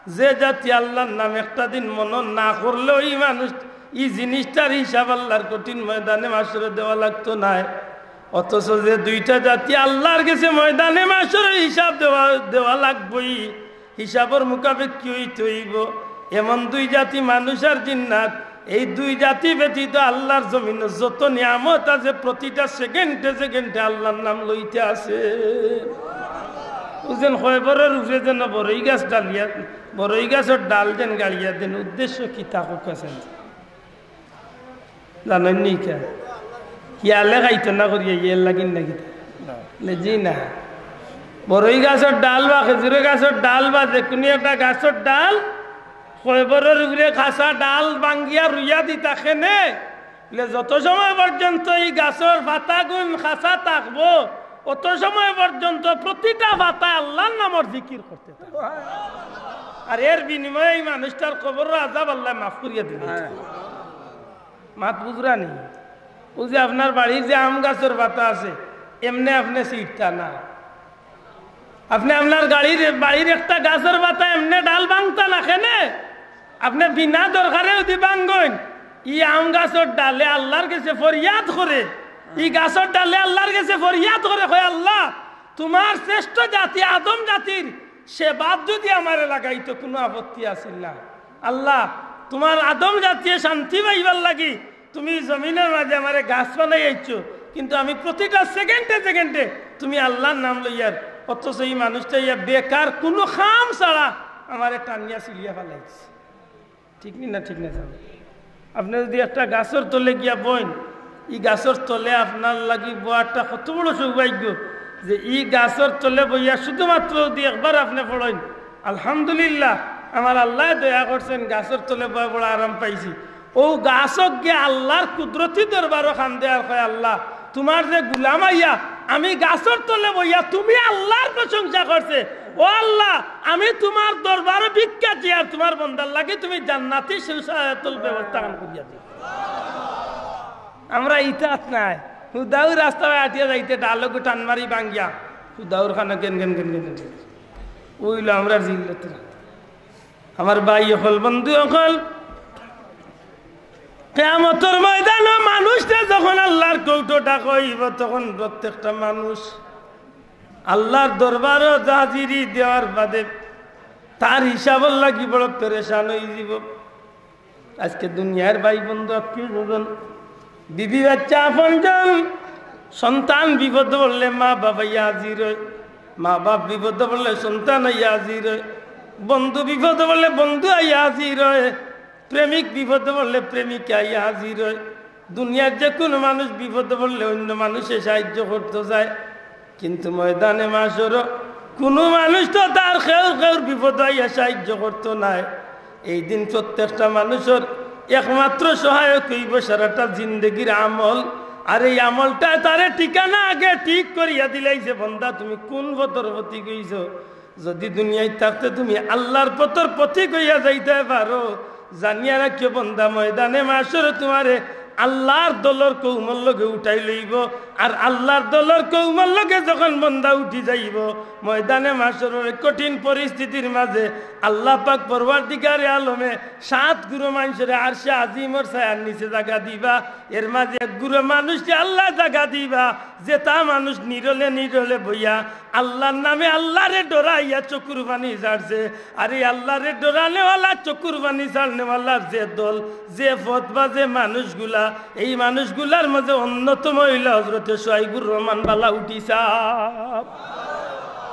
যে জাতি আল্লার নাম একটা দিন মনো না করলেও ই মানুষ, ই জিনিসটার হিসাব আল্লার কঠিন ময়দানে মাশরে দেওয়া লাগতো নায়। অথচ যে দুইটা জাতি আল্লার গেছে ময়দানে মাশরে হিসাব দেওয়া, দেওয়া লাগবোই, হিসাবর মোকাবেক কি অইতে অইবো? এমন দুই জাতি মানুষ আর জিন্নাত, এই দুই জাতি ব্যতীত আল্লার জমিনো যত নিয়ামত আছে, প্রতিটা সেকেন্ডে সেকেন্ডে আল্লার নাম লইতে আছে। বুঝেন, কয়বরর উপরে যেন বড়ই গাছ ডালিয়া, বড়ই গাছর ডাল যেন গালিয়া দেন, উদ্দেশ্য কিতা কউক্কা চাইন? জানইন নি কিতা? হিয়ালে খাইতো না করিয়া, এর লাগি না কিতা? না। লে জি না। বড়ই গাছর ডাল বা খেজুর গাছর ডাল বা যেকুনু একটা গাছর ডাল, কয়বরর উপরে খাসা ডাল ভাঙ্গিয়া রুইয়া দিতা কেনে? লে যত সময় পর্যন্ত ই গাছর পাতাগুন খাসা থাকবো, অত সময় পর্যন্ত প্রতিটা পাতায় আল্লার নামর জিকির করতে থাকবো। আর এর বিনিময়ে ই মানুষটার কবরর আজাব আল্লায় মাফ করিয়া দিবা। মাত বুঝরা নি? অউ যে আপনার বাড়ির যে আম গাছর পাতা আছে, এমনে আপনে ছিঁড়তা না। আপনে আপনার গাড়ির, বাড়ির একটা গাছর পাতা এমনে ডাল ভাঙতা না কেনে? আপনে বিনা দরকারে যদি ভাঙ্গইন, ই আম গাছর ডালে আল্লার গেছে ফরিয়াদ করে, ই গাছর ডালে আল্লার গেছে ফরিয়াদ করে, কয়, "আল্লা, তুমার শ্রেষ্ঠ জাতি আদম জাতির সে বাদ যদি আমারে লাগাইতো, কুনু আপত্তি আছিল না। আল্লা, তুমার আদম জাতিয়ে শান্তি পাইবার লাগি তুমি জমিনর মাঝে আমারে গাছ বানাইয়া দিছো, কিন্তু আমি প্রতিটা সেকেন্ডে সেকেন্ডে তুমি আল্লার নাম লইয়ার, অথচ ই মানুষটা ইয়া বেকার কুনু কাম ছাড়া আমারে টানিয়া ছিঁড়িয়া ফালাইছে।" ঠিক নি না? ঠিক না, স্যার? আপনে যদি একটা গাছর তলে গিয়া বইন, ই গাছর তলে আপনার লাগি বওয়াটা কত বড় সৌভাগ্য, যে ই গাছর তলে বইয়া শুধুমাত্র যদি একবার আপনে পড়ইন, "আলহামদুলিল্লাহ, আমার আল্লায় দয়া করছেন, গাছর তলে বওয়া বড় আরাম পাইছি।" অউ গাছক গিয়া আল্লার কুদরতি দরবারো কান্দে আর কয়, "আল্লা, তুমার যে গুলাম আইয়া আমি গাছর তলে বইয়া তুমি আল্লার প্রশংসা করছে, ও আল্লা, আমি তুমার দরবারো ভিক্ষা চাই আর তুমার বন্দার লাগি তুমি জান্নাতি সুসায়াতুল ব্যবস্থা খান করিয়া দিও।" আমরা ইতাত নাই, হুদাউ রাস্তায় আটিয়া যাইতে ডালগু টান মারি ভাঙ্গিয়া, হুদাউর খানো gain gain gain gain gain. অইলো আমরার জিল্লতর। আমার ভাই অকল, বন্ধু অকল, কিয়ামতর ময়দানো মানুষরে যখন আল্লার কৌটো ডাকা অইবো, তখন প্রত্যেকটা মানুষ আল্লার দরবারো হাজিরি দেওয়ার বাদে তার হিসাবর লাগি বড় পেরেশান অইযিবো। আজকে দুনিয়ার ভাই বন্ধু, আত্মীয় স্বজন, বিবি বাচ্চা, আপনজন, সন্তান বিপদে পড়লে মা বাবা আইয়া হাজির অয়, মা বাপ বিপদে পড়লে সন্তান আইয়া হাজির অয়, বন্ধু বিপদে পড়লে বন্ধু আইয়া হাজির অয়, প্রেমিক বিপদে পড়লে প্রেমিকা আইয়া হাজির অয়। দুনিয়ার যেকুনু মানুষ বিপদে পড়লে অইন্য মানুষে সাহায্য করতো যায়, কিন্তু ময়দানে মাশরো কুনু মানুষ তো তার কেউর কেউর বিপদো আইয়া সাহায্য করতো নায়। এই দিন প্রত্যেকটা মানুষর একমাত্র সহায়ক অইবো সারাটা জিন্দেগির আমল। আর এই আমলটায় তারে ঠিকানা আগে ঠিক করিয়া দিলাইছে, "বন্দা, তুমি কোন পথর পথিক অইছো? যদি দুনিয়াত থাকতে তুমি আল্লাহর পথর পথিক অইয়া যাইতায় পারো, জানিয়া রাখিও বন্দা, ময়দানে মাশরো তুমারে আল্লাহর দলর কওমর লগে উঠাই লইবো।" আর আল্লাহর দলর কওমর লগে যখন বন্দা উঠি যাইবো, ময়দানে মাশরর কঠিন পরিস্থিতির মাঝে আল্লাহ পাক পরওয়ারদিগারে আলমে সাত গুরু মানষরে আরশে আজিমর ছায়ার নিচে জাগা দিবা। এর মাঝে এক গুরু মানুষরে আল্লায় জাগা দিবা, যেতা মানুষ নিরলে নিরলে বইয়া আল্লাহর নামে আল্লাহরে ডরাইয়া চকুর পানি ছাড়ছে। আর এই আল্লাহরে ডরানেওয়ালা, চকুর পানি ছাড়নেওয়ালার যে দল, যে পথ বা যে মানুষগুলা, এই মানুষগুলার মাঝে অন্যতম অইলা হযরতে সোহাইবুর রহমান বালাউটি সাব।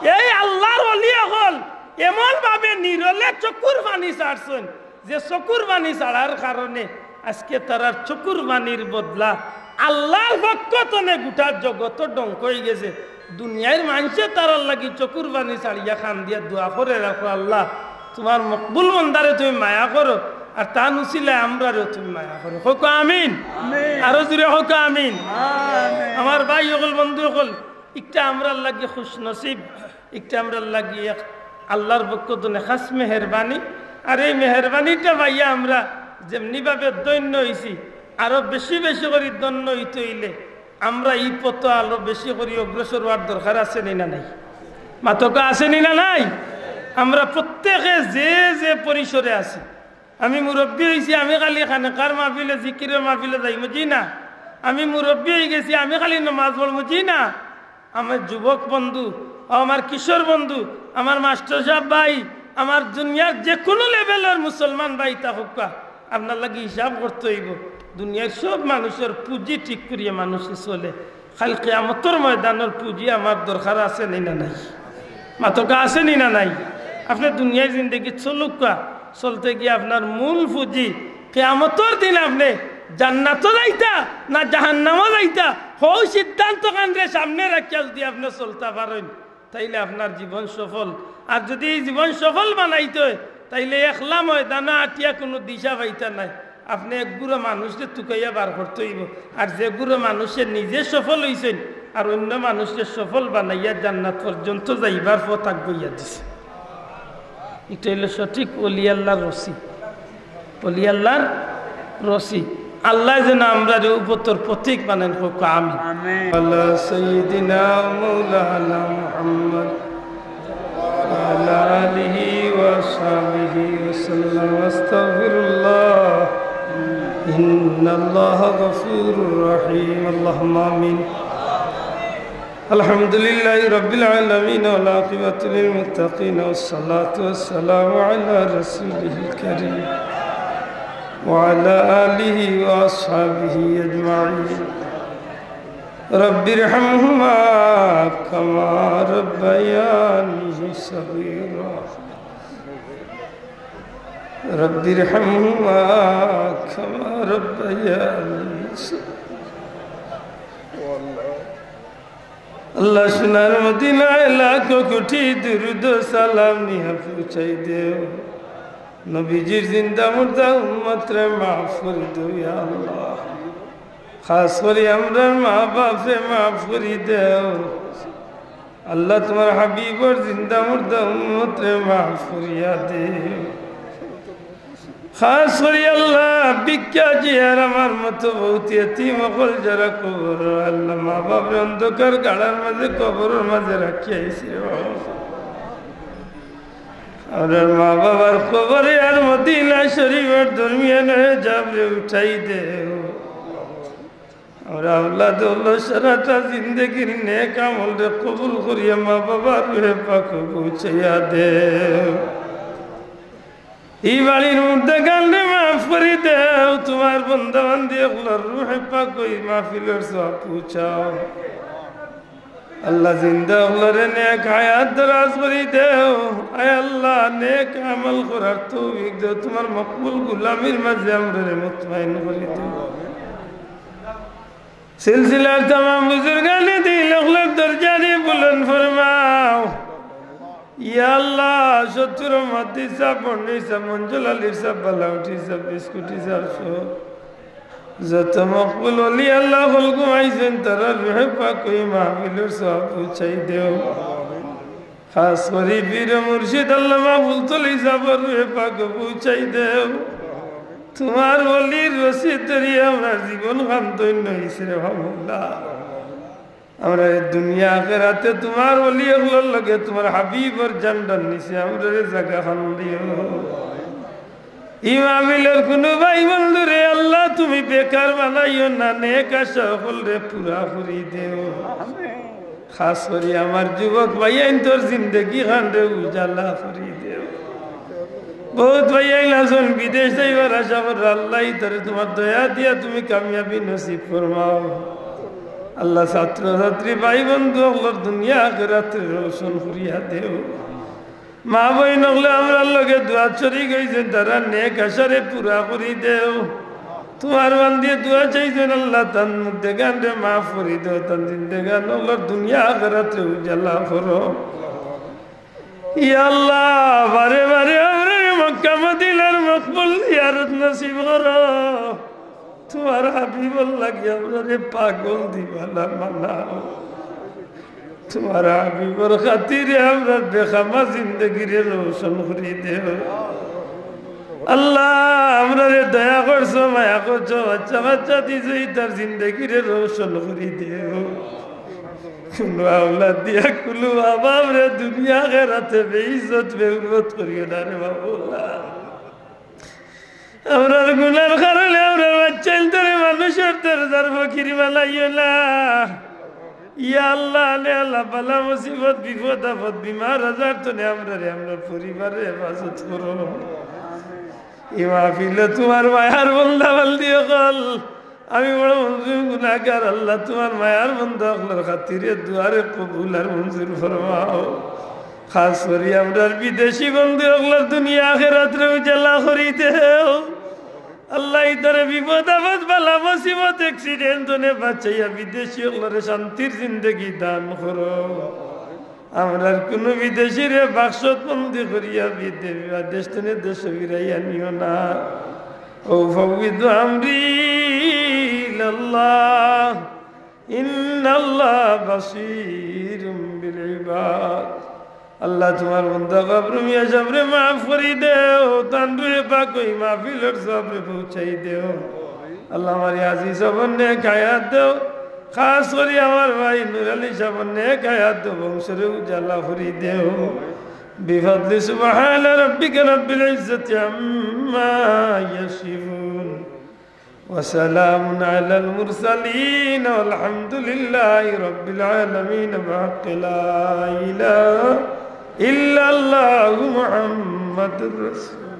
এই আল্লাহর ওলি অকল এমন ভাবে নিরলে চকুর পানি ছাড়ছইন, যে চকুর পানি ছাড়ার কারণে আজকে তারার চকুর পানির বদলা আল্লাহর পক্ষ তনে গোটা জগত ধ্বংস অইগেছে। দুনিয়ার মানষে তারার লাগি চকুর পানি ছাড়িয়া কান্দিয়া দোয়া করে রাখো, "আল্লাহ, তুমার মকবুল বন্দারে তুমি মায়া করো, আর তান উসিলায় আমরারেও তুমি মায়া করো।" কউক্কা আমিন। আমিন। আরো জোরে কউক্কা আমিন। আমিন। আমার ভাই অকল, বন্ধু অকল, ইকটা আমরার লাগি খুশনসিব, ইকটা আমরার লাগি এক আল্লাহর পক্ষ তনে খাস মেহেরবানি। আর এই মেহেরবানিটা পাইয়া আমরা যেমনি ভাবে ধন্য অইছি, আরো বেশি বেশি করি ধন্য অইতে অইলে আমরা ই পথো আরো বেশি করি অগ্রসর অওয়ার দরকার আছে নি না নাই? মাতউক্কা আছে নি না নাই? আমরা প্রত্যেকে যে যে পরিসরে আছি, আমি মুরব্বি অইছি, আমি খালি খানেকার মাহফিলে, জিকিরর মাহফিলে যাইমু, জি না। আমি মুরব্বি অইগেছি, আমি খালি নমাজ পড়মু, জি না। আমার যুবক বন্ধু, ও আমার কিশোর বন্ধু, আমার মাস্টার সাব ভাই, আমার দুনিয়ার যে কুনু লেভেলর মুসলমান ভাই থাকউক্কা, আপনার লাগি হিসাব করতে অইবো। দুনিয়ার সব মানুষর পুঁজি ঠিক করিয়া মানুষে চলে, কাইল কিয়ামতর ময়দানর পুঁজি আমার দরকার আছে নি না নাই? মাতউক্কা আছে নি না নাই? আপনে দুনিয়ার জিন্দেগি চলউক্কা, চলতে গিয়া আপনার মূল পুঁজি কিয়ামতর দিন আপনে জান্নাতো যাইতা না জাহান্নামো যাইতা, হউ সিদ্ধান্তখানরে সামনে রাখিয়া যুদি আপনে চলতা পারইন, তাইলে আপনার জীবন সফল। আর যুদি ই জীবন সফল বানাইতে অয়, তাইলে একলা ময়দানো আটিয়া কুনু দিশা পাইতা নায়। আপনে এক গুরু মানুষরে তুকাইয়া বার করতে অইবো। আর যে গুরু মানুষে নিজে সফল অইছইন, আর অইন্য মানুষরে সফল বানাইয়া জান্নাত পর্যন্ত যাইবার পথ আগুয়াইয়া দিছে। ইটা অইলো সঠিক ওলি আল্লাহর রশি। ওলি আল্লাহর রশি। আল্লায় যেন আমরারে উ পথর পথিক বানাইন, কউক্কা আমিন। আমিন। আলা সাইয়্যিদিনা মাওলানা মুহাম্মদ ওয়া আলা আলিহি ওয়া সাহবিহি ওয়া সাল্লাম। আস্তাগফিরুল্লাহ। ইন্নাল্লাহা গাফুরুর রহিম। আল্লাহুম্মা আমিন। الحمد لله رب العالمين، والعاقبة للمتقين، والصلاة والسلام على رسوله الكريم وعلى آله وأصحابه أجمعين. رب ارحمهما كما ربياني صغيرا. رب ارحمهما كما ربياني صغيرا. আল্লাহ, সোনার মদিনায় লাখো কোটি দুরুদ ও সালাম নিয়া পৌঁছাই দেও। নবীজির জিন্দা মুর্দা উম্মতরে মাফ করি দেও, ইয়া আল্লাহ। খাস করি আমরার মা বাপরে মাফ করি দেও। আল্লাহ, তুমার হাবিবর জিন্দা মুর্দা উম্মতরে মাফ করিয়া দেও। খাস করি আল্লাহ, ভিক্ষা যে আর আমার মতো বহুত এতিম অকল যারা কবর, আল্লাহ, মা বাপরে অন্ধকার গাড়ার মাঝে, কবরর মাঝে রাখিয়া আইছি রে বাবা। আমরার মা বাবার কবরে আর মদিনা শরীফর দরমিয়ান হিজাবরে উঠাই দেও। আমরার আওলাদ অকলর সারাটা জিন্দেগির নেক আমলরে কবুল করিয়া মা বাবার রুহে পাকো পৌঁছাইয়া দেও। ই বাড়ির মুর্দাগানরে মাফ করি দেও, তুমার বন্দা বান্দি অকলর রুহে পাকো ই মাহফিলর সওয়াব পৌঁছাও। আল্লাহ, জিন্দা অকলরে নেক হায়াত দরাজ করি দেও। আয় আল্লাহ, নেক আমল করার তৌফিক দেও, তুমার মকবুল গুলামির মাঝে আমরারে মুতমাইন করি দেও। সিলসিলার তামাম বুজুর্গানে দিন অকলর দরজারে বুলন্দ ফরমাও। ইয়া আল্লাহ, সত্তর মাদি সাহেব, বন্নি সাহেব, মঞ্জুল আলীর সাহেব, বালাউটি সাহেব, বিস্কুটি সাহেব সহ যত মকবুল ওলি আল্লাহ অকল ঘুমাইছইন, তারার রুহে পাক ওই মাহফিলর সওয়াব পৌঁছাই দেও। খাস করি পীর মুর্শিদ আল্লামা ফুলতলি সাহেবর রুহে পাক পৌঁছাই দেও। তোমার ওলির রশি ধরি আমরার জীবন খান ধন্য অইছে রে বাবুল্লাহ। আমরারে দুনিয়া আখেরাতে তোমার ওলি অকলর লগে তোমার হাবিবর ঝান্ডার নিচে আমরারে জাগা খান দিও। ই মাহফিলর কুনু ভাই বন্ধুরে আল্লাহ তুমি বেকার বানাইও না, নেক আশা অকলরে পুরা করি দেও। খাস করি আমার যুবক ভাইয়াইন্তর জিন্দেগি খানরে উজালা করি দেও। বউত ভাইয়াইন আছইন বিদেশ যাইবার আশা কররা, আল্লাহ ইতারে তোমার দয়া দিয়া তুমি কামিয়াবি নসিব ফরমাও। আল্লাহ ছাত্র ছাত্রী ভাই বন্ধু অকলর দুনিয়া আখেরাতরে রোশন করিয়া দেও। মা বইন অকলে আমরার লগে দোয়াত শরিক অইছইন, তারার নেক আশারে পুরা করি দেও। তোমার বান্দিয়ে দোয়া চাইছইন, আল্লাহ তান মুর্দেগানরে মাফ করি দেও, তান জিন্দেগান অকলর দুনিয়া আখেরাতরে উজালা করো। ইয়া আল্লাহ, বারে বারে আমরারে মক্কা মদিনার মকবুল জিয়ারত নসিব করো। তোমার হাবিবর লাগি আমরারে পাগল দিওয়ানা বানাও। তোমার হাবিবর খাতিরে আমরার বেখামা জিন্দেগিরে রোশন করি দেও। আল্লাহ, আমরারে দয়া করছো, মায়া করছো, বাচ্চা কাচ্চা দিছো, ইতার জিন্দেগিরে রোশন করি দেও। কুনু আওলাদ দিয়া কুনু মা বাপরে দুনিয়া আখেরাতে বেইজ্জত বেহুরমত করিও না রে বাবুল্লাহ। আমরার গুনার কারণে আমরার বাচ্চাইন্তরে মানুষর দরজার ফকির বানাইও না। ইয়া আল্লাহ, আনে আল্লাহ, বালা মুসিবত, বিপদ আপদ, বিমার আজার তনে আমরারে, আমরার পরিবাররে হেফাজত করো। ই মাহফিলো তোমার মায়ার বন্দা বান্দি অকল, আমি বড় মজলুম গুনাহগার, আল্লাহ তোমার মায়ার বন্দা অকলর খাতিরে দোয়ারে কবুল আর মঞ্জুর ফরমাও। খাস করি আমরার বিদেশি বন্ধু অকলর দুনিয়া আখেরাতরে উজালা করি দেও। আল্লাহ ইতারে বিপদ আপদ, বালা মুসিবত, accident তনে বাঁচাইয়া বিদেশি অকলরে শান্তির জিন্দেগি দান করো। আমরার কুনু বিদেশিরে বাক্সত বন্দি করিয়া বিদে-, বিদেশ তনে দেশো ফিরাইয়া নিও না। أفوض أمري إلى الله إن الله بصير بالعباد। আল্লাহ তোমার বন্দা কাবরু মিয়া সাবরে মাফ করি দেও, তান রুহে পাক ওই মাহফিলর সওয়াবরে পৌঁছাই দেও। আল্লাহ আমার ই আজিজ সাবর নেক হায়াত দেও, খাস করি আমার ভাই নুর আলী সাবর নেক হায়াত দেও, বংশরে উজালা করি দেও। بفضل سبحان ربك رب العزة عما يصفون وسلام على المرسلين والحمد لله رب العالمين بحق لا إله إلا الله محمد رسول